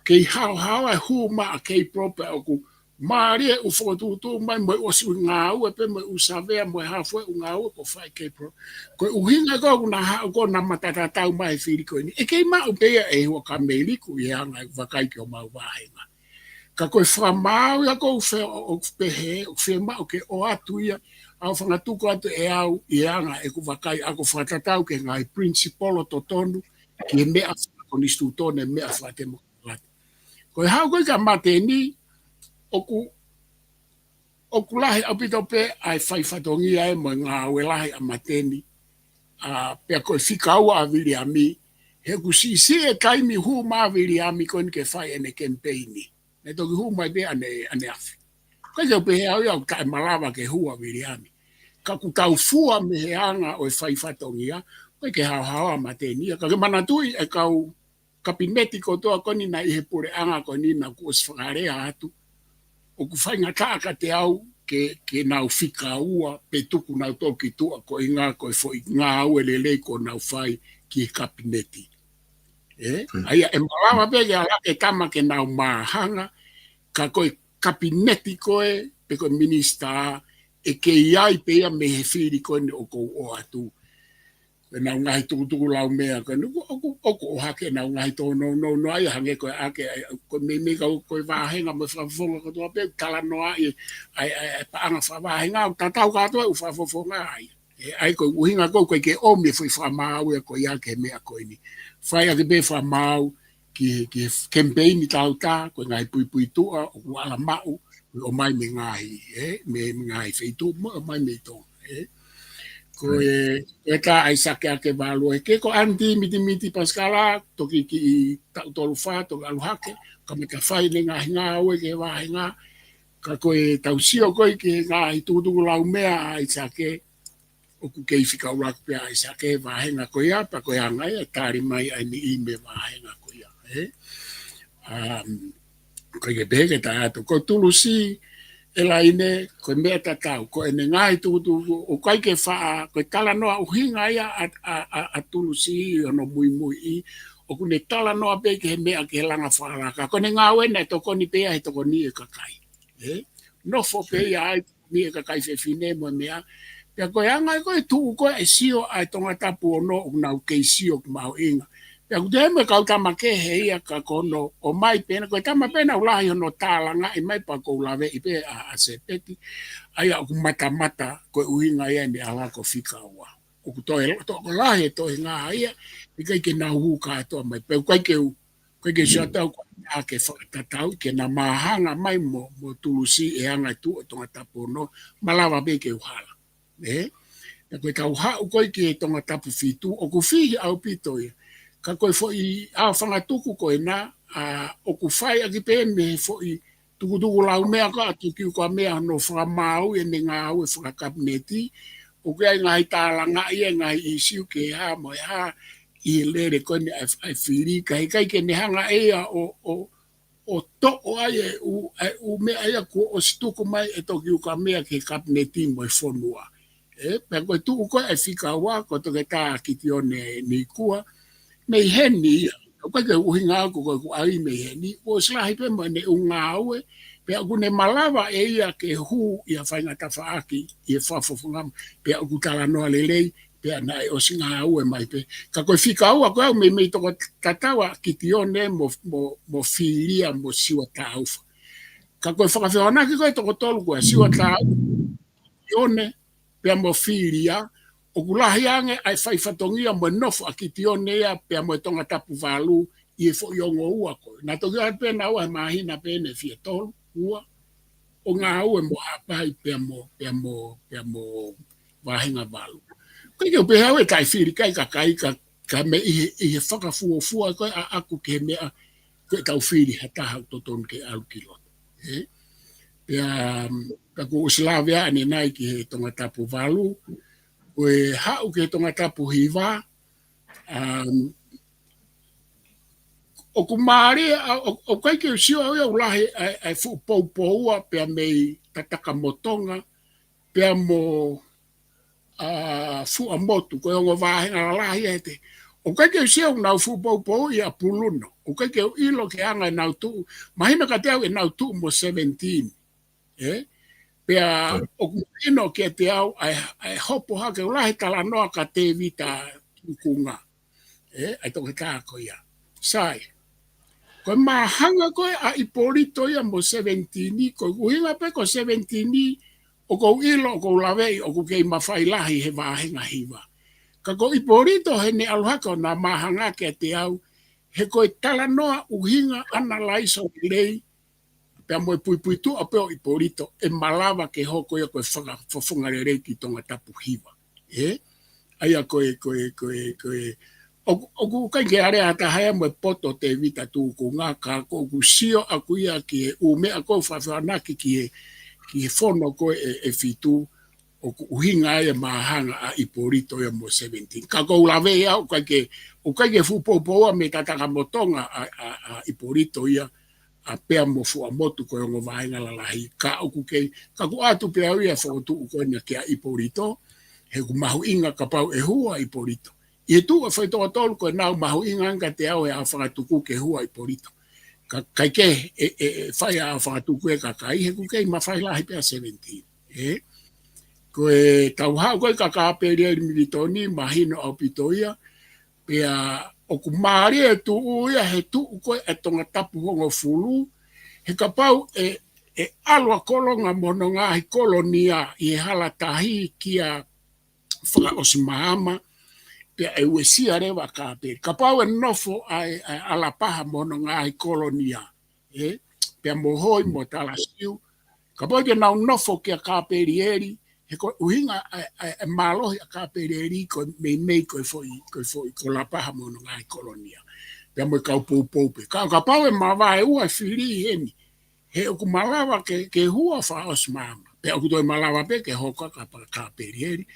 kei haohaoa e hū mai ʻa Capron pea ʻoku mālie e ʻū fokotuʻutuʻu mai mo e ʻosi ʻū ngāue pē mo e ʻū savea mo e hā fua e ʻū ngāue kuo fai ʻe Capron. Ko e ʻuhinga ko ē ʻoku na haʻu ko ē ʻo na matatatau mai he fili ko eni. ʻE kei maʻu pē ia ʻe Huʻakameiliku ʻi he anga ʻeku vakai ki homau vāhenga. Ka ko e fakamaau ia ʻoku ou fe-, ʻoku pehē, ʻoku fiemaʻu ke ʻoatu ia, ʻa e fanga tuku atu ʻe au ʻi he anga ʻeku vakai ʻaku fakatatau ki he ngaahi principle totonu, ki he meʻa fakakonisitūtone, meʻa fakatemokālati. Ko e haʻu ko ē kia Mateni, ʻoku, ʻoku lahi ʻaupito pē ʻa e fai fatongia ē mo e ngāue lahi ʻa Mateni, ʻa, pea ko e fika ua ʻa Viliami, he ʻoku siʻisiʻi e taimi hū mai ʻa Viliami ko eni ke fai ʻene kemipeini. Naʻe toki hū mai pē ʻane, ʻaneafi. Ko e te u pehē au ia ʻoku taʻemalava ke hū ʻa Viliami. Ka ʻoku tau fua mei he anga ʻo e fai fatongia, ʻoku ʻikai ke haohaoa ʻa Mateni ia. Ka ke manatuʻi e kau kapineti kotoa ko eni naʻe ʻi he puleʻanga ko eni naʻá ku ʻosi fakalea atu. ʻOku faingataʻa kiate au ke, ke nau fika ua pe tuku nautolu ki tuʻa ko e ʻuhinga ko e foʻi ngāue lelei kuo nau fai ki he kapineti. Ē? ʻA ia ʻe malava pē ke ala ke tama ke nau māhanga, ka ko e kapineti ko ē, pe ko e minisitā, ʻe kei ʻi ai pē ia mei he fili ko eni ʻoku ou ʻoatu. Ko ʻenau ngaahi tukutukulaumea, ko eni ʻoku, ʻoku, ʻoku ʻohake ʻenau ngaahi tōnounou, ʻa ia hangē ko e ʻa e, ko e meimei kau, ko e vāhenga mo e fakafofonga kotoa pē, talanoa ʻi, ʻa e, ʻa e, ʻa e paʻanga fakavāhenga, ʻoku tatau kātoa e ʻū fakafofonga ai. Ē, ʻa ia ko e ʻuhinga ko ē ʻoku ʻikai ke ʻomi e foʻi fakamaau ia ko ia ki he meʻa ko eni. Fai ʻaki pē fakamaau ki, ki he kemipeini tautā, ko e ngaahi puipuituʻa ʻoku ala maʻu, ʻomai mei he ngaahi, ē, mei, mei he ngaahi feituʻu, mo ʻomai mei Tonga, ē. Ko e, ko e tā ʻAisake ake valu ē, ke ko ʻAniti Mitimiti Pasikala, toki kiʻi taʻu tolu fā, toki ʻalu hake, kamata fai ʻene ngaahi ngāue ki he vāhenga, ka ko e tau sio ko ē ki he ngaahi tukutukulaumea ʻa ʻAisake, ʻoku kei fika ʻuluaki pē ʻa ʻAisake he vāhenga ko ia, pea ko e anga ia e tali mai ʻa e niʻihi mei he vāhenga ko ia, ē? Um, ʻoku ʻikai ke pehē ke tā atu. Ko Tulusi, ʻElaine, ko e meʻa tatau, ko ʻene ngaahi tukutuku, ʻoku ʻikai ke faʻa, ko e talanoa ʻuhinga ia ʻa, ʻa, ʻa, ʻa Tulusi ʻi hono muimuiʻi, ʻoku ne talanoa pē ki he meʻa ki he langa fakalaka. Ko ʻene ngāue naʻe tokoni pē ia he tokoni e kakai. Ē? Nofo pē ia ai, ni e kakai fefine mo e meʻa. Pea ko e anga ia ko e tuʻu ko ē e sio ʻa e Tongatapu ono ʻoku nau kei sio ki mahuʻinga. Pea ʻoku toe mo e kau tama kehe ia ka ko hono ʻomai pē ena, ko e tama pē naʻa ku lahi hono tālangaʻi mai pea ʻoku ou laveʻi pē ʻa, ʻa Sepeti. ʻA ia ʻoku matamata ko e ʻuhinga ia ʻene ala ko e fika ua. ʻOku toe, toe ko e lahi e toenga ia, ʻikai ke nau hū kātoa mai. Pea ʻoku ʻikai ke u ʻIkai ke sio atu au ko e ʻuhinga ke fakatatau ke na māhanga mai mo, mo Tulusi e anga e tuʻu ʻo Tongatapu ono, malava pē ke u hala. Ē? Pea ko e tau haʻu ko ē ki he Tongatapu fitu, ʻoku fihi ʻaupito ia. Ka ko e foʻi ʻa fanga tuku ko ena, ʻa, ʻoku fai ʻaki pē mei he foʻi tukutukulaumea ko ē ʻa Tokio Kuamea hono fakamaau ʻene ngāue fakakapineti, ʻoku ʻi ai e ngaahi tālangaʻi e ngaahi ʻīsiu ki he hā mo e hā, ʻi he lele ko eni ʻa e, ʻa e fili, ka heʻikai ke ne hanga ʻe ia ʻo, ʻo, ʻo toʻo ai e ʻū, e ʻū meʻa ia kuo ʻosi tuku mai ʻe Tokio Kuamea ki he kapineti mo e fonua. Ē, pea ko e tuʻu ko ē e fika ua, ko Toketā Kitione Nikua, mei heni ia. ʻOku ʻikai ke u ʻuhinga au ko e ʻuhinga ia mei heni, ʻoku ʻosi lahi pē mo ʻene ʻū ngāue, Pea ʻoku ne malava ʻe ia ke hū ʻi ha faʻahinga tafaʻaki ʻi he fakafofonga, pea ʻoku talanoa lelei, pea naʻe ʻosi ngāue mai pē. Ka ko e fika ua ko ē ʻoku meimei toko tatau ʻa Kitione mo, mo, mo Filia mo Siua Taufa. Ka ko e fakafehoanaki ko ē toko tolu ko ē ʻa Siua Taufa, Kitione, pea mo Filia, ʻoku lahi ange ʻa e fai fatongia mo e nofo ʻa Kitione ia, pea mo e Tongatapu valu, ʻi he foʻi ongo ua ko ē. Naʻe toki ʻai pē naua he māhina pē ʻe fie tolu, ua, ʻo ngāue mo Haʻapai pea mo, pea mo, pea mo Vāhenga valu. Ko e ke u pehē au ʻe taʻefili kai kakai ka, ka mei he, ʻi he fakafuofua ko ē ʻaʻaku ki he meʻa, ko e tau fili ha taha ʻoku totonu ke ʻalu ki loto. Ē? Pea, um, ka kuo ʻosi lave ʻanenai ki he Tongatapu valu, ko e haʻu ki he Tongatapu hiva, um, ʻoku mālie, ʻa, ʻo, ʻoku ʻikai ke u sio au ia ʻoku lahi ʻa e, ʻa e fuʻu poupoua pea mei Tatakamotonga, pea mo, ʻa, Fuaʻamotu, ko e ongo vāhenga lalahi ʻe te. ʻOku ʻikai ke u sio ʻoku nau fuʻu poupou ʻi ʻApuluno. ʻOku ʻikai ke u ʻilo ki he anga ʻenau tuʻu. Mahino kiate au ʻenau tuʻu mo seventeen. Ē? Pea ʻoku ʻino kiate au ʻa e, ʻa e hopo hake ʻoku lahi talanoa ka Tēvita Tukunga. Ē, ʻa e toketā ko ia. Sai. Ko e māhanga ko ē ʻa ʻIpolito ia mo seventeen, ko e ʻuhinga pē ko seventeen, ʻoku ou ʻilo, ʻoku ou laveʻi, ʻoku kei mafai lahi he vāhenga hiva. Ka ko ʻIpolito heʻene ʻalu hake ʻo na māhanga kiate au, he ko e talanoa ʻuhinga ʻanalaiso lelei, pea mo e puipuituʻa pē ʻo ʻIpolito, ʻe malava ke hoko ia ko e fakafofonga lelei ki Tongatapu hiva. Ē? ʻA ia ko e, ko e, ko e, ko e, ʻoku, ʻoku ʻikai ke ʻalea ha taha ia mo e poto Tēvita Tukunga ka ko ʻeku sio ʻaku ia ki he ʻū meʻa ko ē ʻoku fakafehoanaki ki he, ki he fono ko ē ʻe, ʻe fitu, ʻoku ʻuhinga ai e māhanga ʻa ʻIpolito ia mo seventeen. Ka ʻoku ou laveʻi au, ʻoku ʻikai ke, ʻoku ʻikai ke fuʻu poupoua mei Tatakamotonga ʻa, ʻa, ʻa ʻIpolito ia, ʻa pea mo Fuaʻamotu ko e ongo vāhenga lalahi. Ka ʻoku kei, ka ʻoku ʻoatu pē au ia e fokotuʻu ko ena kia ʻIpolito, he ʻoku mahuʻinga kapau ʻe hū ʻa ʻIpolito. ʻI he tuʻu ʻa e foʻi toko tolu ko ena ʻoku mahuʻinga ange kiate au ʻa e fakatuku ke hū ʻa ʻIpolito. Ka, ʻikai ke, ʻe, ʻe, ʻe fai ʻa e fakatuku ʻe kakai, he ʻoku kei mafai lahi pē ʻa seventeen. Ē? Ko e tau haʻu ko ē kia Kapelieli Militoni, mahino ʻaupito ia, pea ʻoku mālie e tuʻu ia he tuʻu ko ē ʻa e Tongatapu hongofulu, he kapau ʻe, ʻe ʻalu ʻa Kolonga mo hono ngaahi kolonia ʻi he hala tahi kia Fakaʻosi Maama, pea ʻe uesia leva ʻa Kapeli. Kapau ʻe nofo ʻa e, ʻa e ʻAlapaha mo hono ngaahi kolonia, ē? Pea mo Hoi mo Talasiu. Kapau ʻe nau nofo kia Kapelieli, he ko e ʻuhinga ʻa e, ʻa e, ʻa e mālohi ʻa Kapelieli ko e meimei ko e foʻi, ko e foʻi ko ʻAlapaha mo hono ngaahi kolonia. Pea mo e kau poupou pē. Ka, kapau ʻe mavae ua e fili heni, he ʻoku malava ke, ke hū ʻa Fakaʻosi Maama. Pea ʻoku toe malava pē ke hoko ʻa Kapa-, Kapelieli.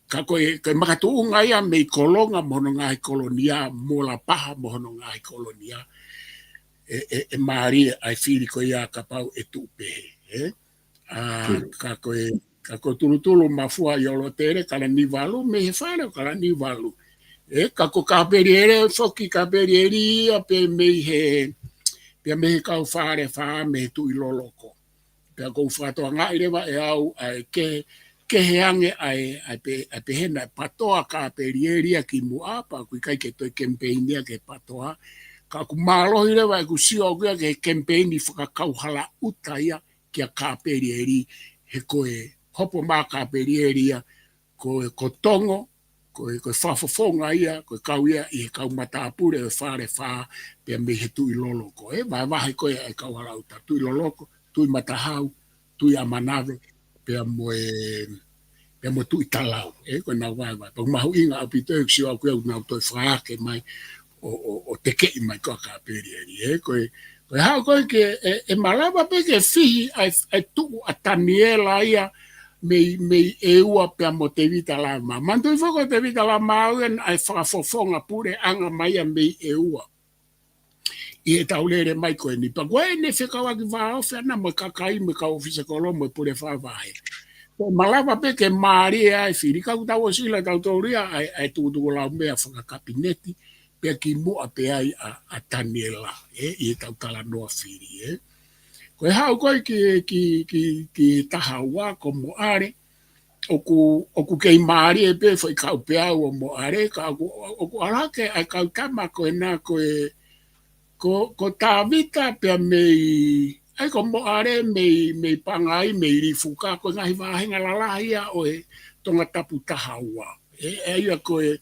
Ka ko e, ko e makatuʻunga ia mei Kolonga mo hono ngaahi kolonia, mo ʻAlapaha mo hono ngaahi kolonia. ʻE, ʻe, ʻe mālie ʻa e fili ko ia kapau ʻe tuʻu pehē, ē? ʻA, ka ko e, ka ko Tulutulu Mafua ʻi ʻOlotele, Kalaniuvalu, mei he fale ʻo Kalaniuvalu. Ē, ka ko Kapelieli foki, Kapelieli ia pē mei he, pea mei he kau Falefā mei he Tuʻi Loloko. Pea ʻoku ou fakatokangaʻi leva ʻe au ʻa e ke, kehe ange ʻa e, ʻa e pe-, ʻa e pehē naʻe PATOA Kapelieli ia kimuʻa, pea ʻoku ʻikai ke toe kemipeini ia ki he PATOA. Ka ʻoku mālohi leva ʻeku sio ʻaʻaku ia ki he kemipeini fakakauhala ʻuta ia kia Kapelieli, he ko e hopo mai ʻa Kapelieli ia, ko e, ko Tongo, ko e, ko e fakafofonga ia, ko e kau ia ʻi he kau matāpule ʻo e Falefā, pea mei he Tuʻi Loloko. Ē, vahevahe ko ē ʻa e kauhala ʻuta, Tuʻi Loloko, Tuʻi Matahau, Tuʻi ʻAmanave, pea mo e, pea mo Tuʻi Talau. Ē, ko ʻenau vahevahe. Pea ʻoku mahuʻinga ʻaupito ʻeku sio ʻaʻaku ia ʻoku nau toe fakahake mai ʻo, ʻo, ʻo tekeʻi mai ko ē ʻa Kapelieli. Ē, ko e, ko e haʻu ko ē ke, ʻe, ʻe malava pē ke fihi ʻa e, ʻa e tuʻu ʻa Taniela ia mei, mei ʻEua pea mo Tēvita Lamau. Manatuʻi foki ko Tēvita Lamau ia naʻe fakafofonga puleʻanga mai ia mei ʻEua ʻi heʻetau lele mai ko eni. Pea ko ʻene fekauʻaki vāofi ʻana mo e kakai mo e kau ʻōfisa kolo mo e pule fakavahe. Ko e malava pē ke mālie ʻa e fili, ka ʻoku tau ʻosi ʻilo ʻe tautolu ia ʻa e, ʻa e tukutukulaumea fakakapineti, pea kimuʻa pē ai ʻa, ʻa Taniela, ē, ʻi heʻetau talanoa fili, ē. Ko e haʻu ko ē ki, ki, ki, ki he taha ua ko Moʻale, ʻoku, ʻoku kei mālie pē foʻi kau peau ʻo Moʻale, ka ʻoku, ʻoku ʻalu hake ʻa e kau tama ko ena ko e, ko, ko Tavita pea mei, ʻa ia ko Moʻale mei, mei Pangai, mei Lifuka, ko e ngaahi vāhenga lalahi ia ʻo e Tongatapu taha ua. ʻE, ʻa ia ko e,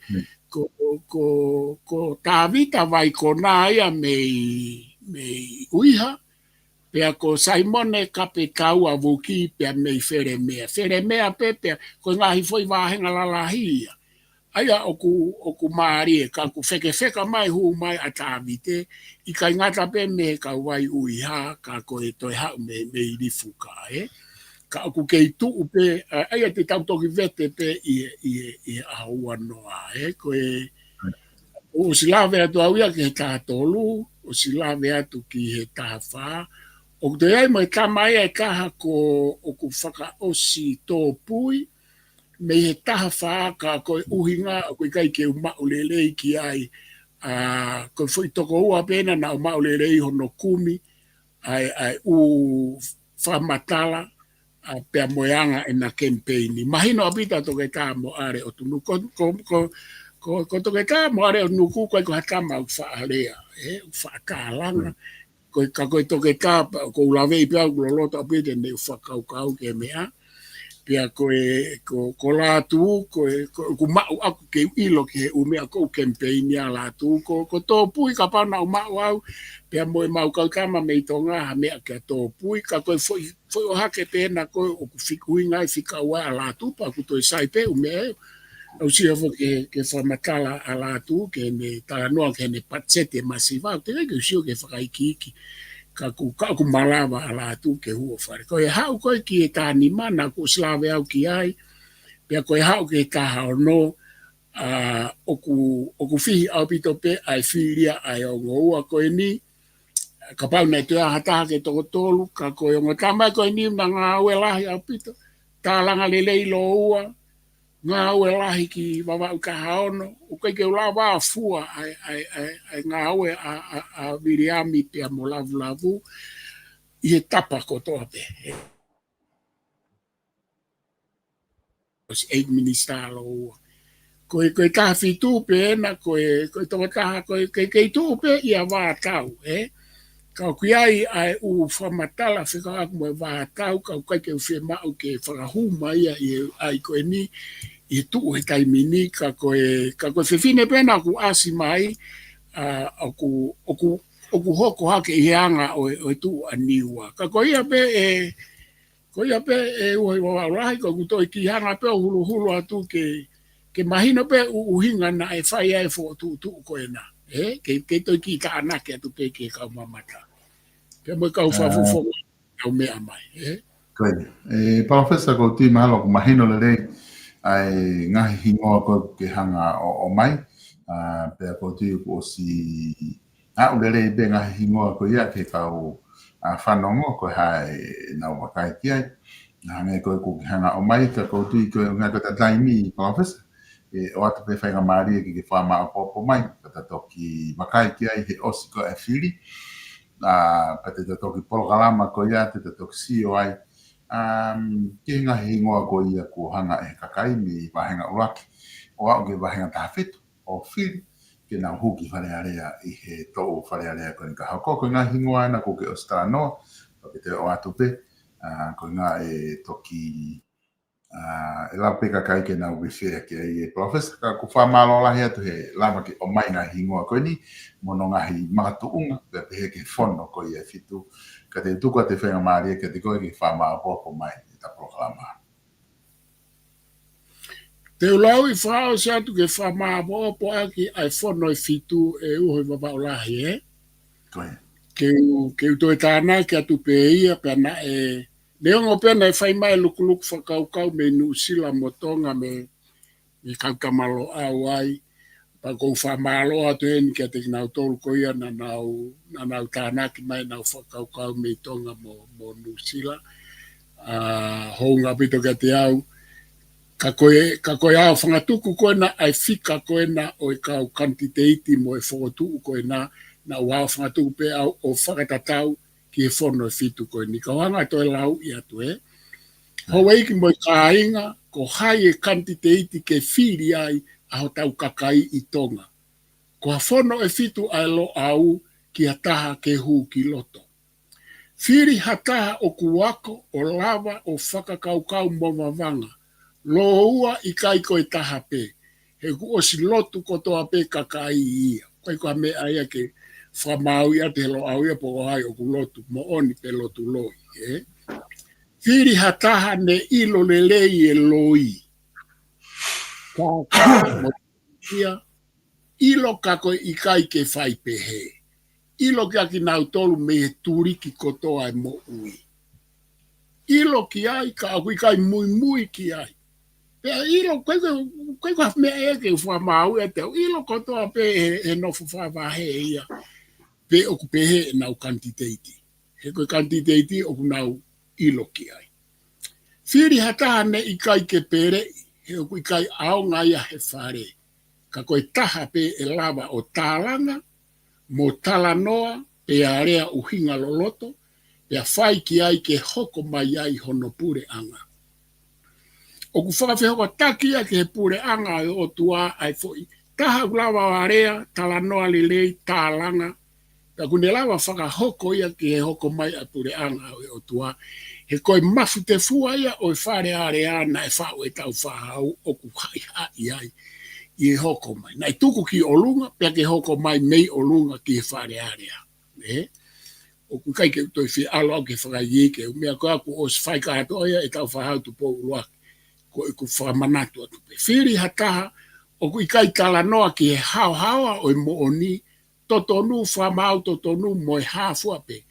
ko, ko, ko Tavita Vaikona ia mei, mei ʻUiha, pea ko Saimone Kapetaua Vuki pea mei Felemea. Felemea pē pea, ko e ngaahi foʻi vāhenga lalahi ia. ʻA ia ʻoku, ʻoku mālie, ka ʻoku fekefeka mai hū mai ʻa Tavita, ʻikai ngata pē mei he kauvai ʻUiha, ka ko e toe haʻu mei, mei Lifuka, ē. Ka ʻoku kei tuʻu pē, ʻa, ʻa ia te tau toki vete pē ʻi he, ʻi he, ʻi he ʻaho ua noa, ē. Ko e, ʻosi lave atu au ia ki he taha tolu, ʻosi lave atu ki he taha fā. ʻOku toe ʻi ai mo e tama ia ʻe taha ko ʻoku fakaʻosi tōpui, mei he taha fā ka ko e ʻuhinga ʻoku ʻikai ke u maʻu lelei ki ai. ʻA, ko e foʻi toko ua pē ena naʻa ku maʻu lelei hono kumi, ʻa e, ʻa e ʻū fakamatala, ʻa, pea mo e anga ʻena kemipeini. Mahino ʻaupito ʻa Toketā Moʻale ʻOtunuku. Ko, ko, ko, ko, ko Toketā Moʻale ʻOtunuku, ko e ko ha tama ʻoku faʻa lea, ē, ʻoku faʻa tālanga. Ko e, ka ko e toketā, ʻoku ou laveʻi pē au ʻoku loloto ʻaupito ʻene fakakaukau ki he meʻa. Pea ko e, ko, ko Lātū, ko e, ko, ʻoku maʻu ʻaku ke u ʻilo ki he ʻū meʻa ko ʻeku kemipeini ʻa Lātū, ko, ko tōpui kapau naʻa ku maʻu au, pea mo e mau kau tama mei Tonga ha meʻa kia tōpui, ka ko e foʻi, foʻi ʻohake pē ena ko ē ʻoku fika ʻuhinga ai fika ua ʻa Lātū, pea ʻoku toe sai pē ʻū meʻa ē, ʻoku ou sio foki ki he, ki he fakamatala ʻa Lātū, ki heʻene talanoa, ki heʻene patiseti masiva, ʻoku teʻeki ke u sio ki he fakaikiiki, ka ʻoku, ka ʻoku malava ʻa Lātū ke hū ʻo fale. Ko e haʻu ko ē ki he taha nima naʻa ku ʻosi lave au ki ai, pea ko e haʻu ki he taha ono, ʻa, ʻoku, ʻoku fihi ʻaupito pē ʻa e fili ʻa e ongo ua ko eni, kapau naʻe toe ʻi ai ha taha ke toko tolu, ka ko e ongo tama ko eni naʻa ngāue lahi ʻaupito, tālanga lelei lōua, ngāue lahi ki Vavaʻu taha ono, ʻoku ʻikai ke u lava ʻo fua ʻa e, ʻa e, ʻa e, ʻa e ngāue ʻa, ʻa, ʻa Viliami pea mo Lavulavu, ʻi he tapa kotoa pē. ʻOsi ʻeiki minisitā lōua. Ko e, ko e taha fitu pē ena, ko e, ko e tokotaha, ko e, kei, kei tuʻu pē ia Vātau, ē? Ka ʻoku ʻi ai ʻa e ʻū fakamatala fekauʻaki mo e Vātau, ka ʻoku ʻikai ke u fiemaʻu ke fakahū mai ia ʻi he ʻai ko eni, ʻi he tuʻu he taimi ni, ka ko e, ka ko e fefine pē ena ʻoku ʻasi mai, ʻa, ʻoku, ʻoku, ʻoku hoko hake ʻi he anga ʻo e, ʻo e tuʻu ʻa Niua. Ka ko ia pē ē, ko ia pē ē Uho ʻi Vavaʻu Lahi, ko ʻeku toe kiʻi hanga pē ʻo huluhulu atu ke, ke mahino pē ʻū ʻuhinga naʻe fai ai e fokotuʻutuʻu ko ena. Ē, ke, ke toe kiʻi tānaki atu pē ki he kau mamata. Pea mo e kau fakafofonga ʻoku nau meʻa mai, ē? Ko ia. ʻE, Palōfesa, ʻoku ou tui mahalo ʻoku mahino lelei ʻa e ngaahi hingoa ko ē ʻoku ke hanga ʻo, ʻomai, ʻa, pea ʻoku ou tui kuo ʻosi aʻu lelei pē ngaahi hingoa ko ia ki he kau, ʻa, fanongo ko e hā ʻenau vakai ki ai. Hangē ko ē ʻoku ke hanga ʻomai, ka ʻoku ou tui ko e ngaahi ko e taimi, Palōfesa, ʻe ʻoatu pē faingamālie ke ke fakamāʻopoʻopo mai, ka ta toki vakai ki ai he ʻosi ko ē e fili, ʻa, pea te ta toki polokalama ko ia, te ta toki sio ai, um, ki he ngaahi hingoa ko ia kuo hanga ʻe he kakai mei vāhenga ʻuluaki ʻo aʻu ki he vāhenga taha fitu ʻo fili ke nau hū ki Fale Alea ʻi he toʻu Fale Alea ko eni ka hoko. Ko e ngaahi hingoa ena kuo ke ʻosi talanoa, pea ke toe ʻoatu pē, ʻa, ko e ngaahi ʻe toki, ʻa, ʻe lava pē kakai ke nau refer ki ai ē Palōfesa, ka ʻoku ou fakamālō lahi atu he lava ke ʻomai ngaahi hingoa ko eni, mo hono ngaahi makatuʻunga, pea pehē ki he fono ko ia ʻe fitu, ka te u tuku atu e faingamālie kiate koe ke fakamāʻopoʻopo mai ʻeta polokalama. Te u lauʻi fakaʻosi atu ke fakamāʻopoʻopo ʻaki ʻa e fono ʻe fitu ʻe Uho ʻi Vavaʻu Lahi, ē? Ko ia. Ke u, ke u toe tānaki atu pē ia, pea naʻe, neongo pē naʻe fai mai e lukuluku fakakaukau mei Nuʻusila mo Tonga mei, mei he kau tama Loʻau ai, pea ʻoku ou fakamālō atu heni kiate kinautolu ko ia naʻa nau, naʻa nau tānaki mai ʻenau fakakaukau mei Tonga mo, mo Nuʻusila. ʻA, hounga ʻaupito kiate au. Ka ko e, ka ko e aofangatuku ko ena ʻa e fika ko ena ʻo e kau kanititeiti mo e fokotuʻu ko ena, naʻa ku aofangatuku pē au ʻo fakatatau ki he fono ʻe fitu ko eni. Kau hanga ʻo toe lauʻi atu, ē. Houʻeiki mo e kāinga, ko hai e kanititeiti ke fili ai ʻa hotau kakai ʻi Tonga? Ko ha fono ʻe fitu ʻa e Loʻau ki ha taha ke hū ki loto. Fili ha taha ʻoku ako ʻo lava ʻo fakakaukau mo vavanga. Lōua ʻikai ko e taha pē. He kuo ʻosi lotu kotoa pē kakai ia. ʻIkai ko ha meʻa ia ke fakamaauʻi atu he Loʻau ia pe ko hai ʻoku lotu moʻoni pe lotu loi, ē? Fili ha taha ne ʻilo lelei e loi. Ka, ka, mo ia, ʻilo ka ko e ʻikai ke fai pehē. ʻIlo kia kinautolu mei he tuliki kotoa e moʻui. ʻIlo ki ai, ka ʻoku ʻikai muimui ki ai. Pea ʻilo, ʻikai ko, ʻikai ko ha meʻa ia ke fakamaauʻi atu, ʻilo kotoa pē he, he nofo fakavahe ia. Pe ʻoku pehē ʻenau kanititeiti. He ko e kanititeiti ʻoku nau ʻilo ki ai. Fili ha taha ne ʻikai ke peleʻi, he ʻoku ʻikai ʻaonga ia he fale. Ka ko e taha pē ʻe lava ʻo tālanga, mo talanoa, pea lea ʻuhinga loloto, pea fai ki ai ke hoko mai ai hono puleʻanga. ʻOku fakafehokotaki ia ki he puleʻanga ʻo e ʻOtua ʻa e foʻi taha ʻoku lava ʻo lea, talanoa lelei, tālanga, pea ʻoku ne lava fakahoko ia ki he hoko mai ʻa e puleʻanga ʻo e ʻOtua. He ko e mafutefua ia ʻo e Fale Alea naʻe faʻu ʻe Tāufaʻāhau ʻoku haʻihaʻi ai ʻi he hoko mai. Naʻe tuku ki ʻolunga, pea ke hoko mai mei ʻolunga ki he Fale Alea. Ē? ʻOku ʻikai ke u toe fie ʻalu au ki he fakaikiiki, ʻū meʻa ko ia kuo ʻosi fai kātoa ia ʻe Tāufaʻāhau Tupou ʻUluaki. Ko ʻeku fakamanatu atu pē. Fili ha taha ʻoku ʻikai talanoa ki he haohaoa ʻo e moʻoni, totonu, fakamaau totonu mo e hā fua pē.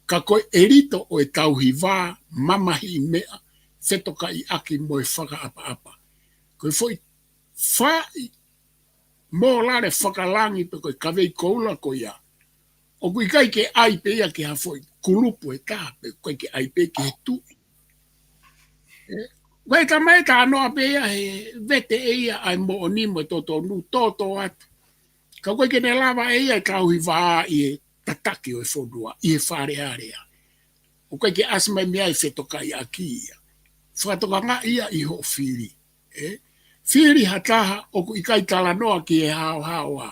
Ka ko e ʻelito ʻo e tauhi vā, mamahiʻi meʻa, fetokaʻiʻaki mo e fakaʻapaʻapa. Ko e foʻi fai mōlale fakalangi pe ko e kavei koula ko ia. ʻOku ʻikai ke ʻai pē ia ki ha foʻi kulupu ʻe taha pe ʻoku ʻikai ke ʻai pē ki he tuʻi. Ē, ʻoku ʻikai tamae tānoa pē ia he vete ʻe ia ʻa e moʻoni mo e totonu tōtō atu. Ka ʻoku ʻikai ke ne lava ʻe ia ʻe tauhi vā ʻi he tataki ʻo e fonua, ʻi he Fale Alea. ʻOku ʻikai ke ʻasi mai mei ai e fetokaʻiʻaki ia. Fakatokangaʻi ia ʻi hoʻo fili. Ē? Fili ha taha ʻoku ʻikai talanoa ki he haohaoa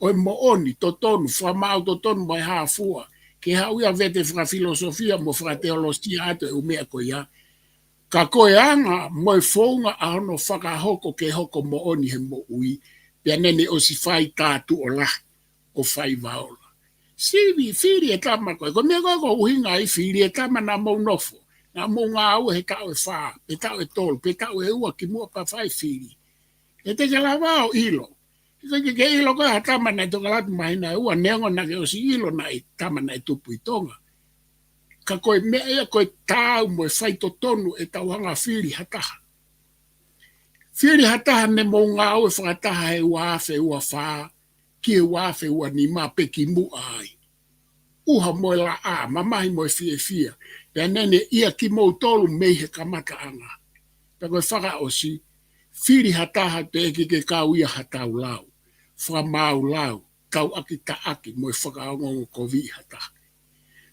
ʻo e moʻoni, totonu, fakamaau totonu mo e hā fua, ke haʻu ia vete fakafilosofia mo fakateolosia atu e ʻū meʻa ko ia. Ka ko e anga mo e founga ʻa hono fakahoko ke hoko moʻoni he moʻui, pea naʻa ne ʻosi fai tātuʻolahi ʻo faiva ola. Sivi, fili e tama ko ē, ko e meʻa ko ē ʻoku ʻuhinga ai fili e tama naʻa mou nofo, naʻa mou ngāue he taʻu ʻe fā, pe taʻu ʻe tolu, pe taʻu ʻe ua kimuʻa pea fai fili. He te ke lava ʻo ʻilo. He ʻikai ke ke ʻilo ko e hā e tama naʻe tokalatu māhina ʻe ua, neongo naʻa ke ʻosi ʻilo naʻe tama naʻe tupu ʻi Tonga. Ka ko e meʻa ia ko e taau mo e faitotonu ʻetau hanga fili ha taha. Fili ha taha ne mou ngāue fakataha he ua afe ua fā, ki he ua afe ua nima pe kimuʻa ai. ʻUha mo e laʻā, mamahi mo e fiefia, pea naʻa ne ʻia kimoutolu mei he kamataʻanga. Pea ko e fakaʻosi, fili ha taha teʻeki ke kau ia ha taulau, fakamaau lau, tauʻaki taʻaki mo e fakaongoongo koviʻi ha taha.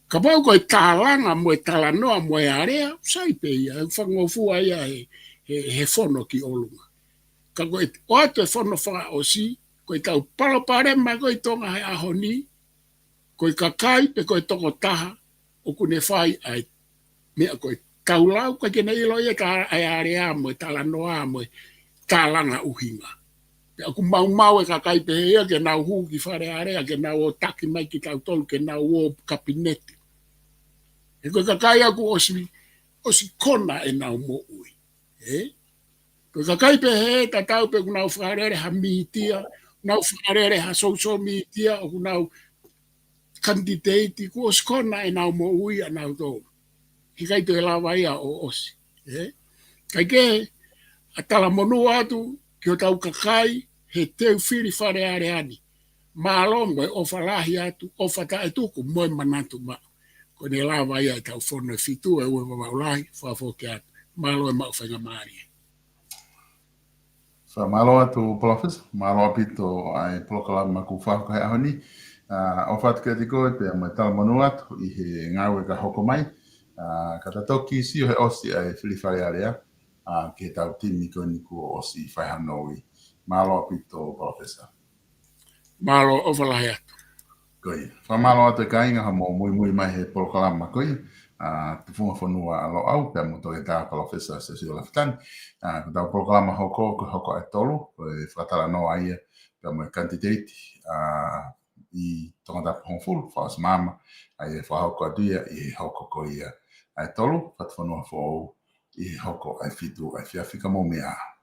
Kapau ko e tālanga mo e talanoa mo e alea, sai pē ia, he fakangofua ia he, he, he fono ki ʻolunga. Ka ko e ʻoatu e fono fakaʻosi, ko ʻetau palopalema ko ē ʻi Tonga he ʻaho ni, ko e kakai pe ko e tokotaha ʻoku ne fai ʻa e meʻa ko e taulau, ʻikai ke ne ʻilo ia ʻa e alea mo e talanoa mo e tālanga ʻuhinga. Pea ʻoku maumau e kakai pehē ia ke nau hū ki Fale Alea, ke nau ō taki mai kitautolu, ke nau ō kapineti. He ko e kakai ia kuo ʻosi, ʻosi kona ʻenau moʻui. Ē? Ko e kakai pehē tatau pē ʻoku nau fakalele ha mītia, nau fakalele ha social media, ʻoku nau kanititeiti, kuo ʻosi kona ʻenau moʻui ʻanautolu. He ʻikai toe lava ia ʻo ʻosi. Ē? Kae kehe, ʻa e talamonū atu ki hotau kakai he teu fili Fale Alea ni. Mālō mo e ʻofa lahi atu, ʻofa taʻetuku mo e manatu maʻu. Ko ʻene lava ia ʻetau fono ʻe fitu ʻe ua Vavaʻu Lahi, fakafoki atu. Mālō e maʻu faingamālie. Fakamālō atu, Palōfesa. Mālō ʻaupito ʻa e polokalama kuo fakahoko he ʻaho ni. ʻOfa atu kiate koe pea mo e talamonū atu ʻi he ngāue ka hoko mai. Ka ta toki sio he ʻosi ʻa e fili Fale Alea ki heʻetau timi ko eni kuo ʻosi fai hano ui. Mālō ʻaupito Palōfesa. Mālō, ʻofa lahi atu. Ko ia. Fakamālō atu e kāinga hoʻomou muimui mai he polokalama ko ia, Tufunga Fonua ʻa Loʻau pea mo Toketā Palōfesa Siosiua Lafitani. Ko ʻetau polokalama hoko, ko e hoko ʻa e tolu, ko e fakatalanoa ia pea mo e kanititeiti ʻi Tongatapu hongofulu, fakaʻosi maama, ʻa ia ʻe fakahoko atu ia ʻi he hoko ko ia ʻa e tolu, Fatufonua Foʻou, ʻi he hoko ʻa e fitu ʻa e efiafi. Ka mou meʻa ā.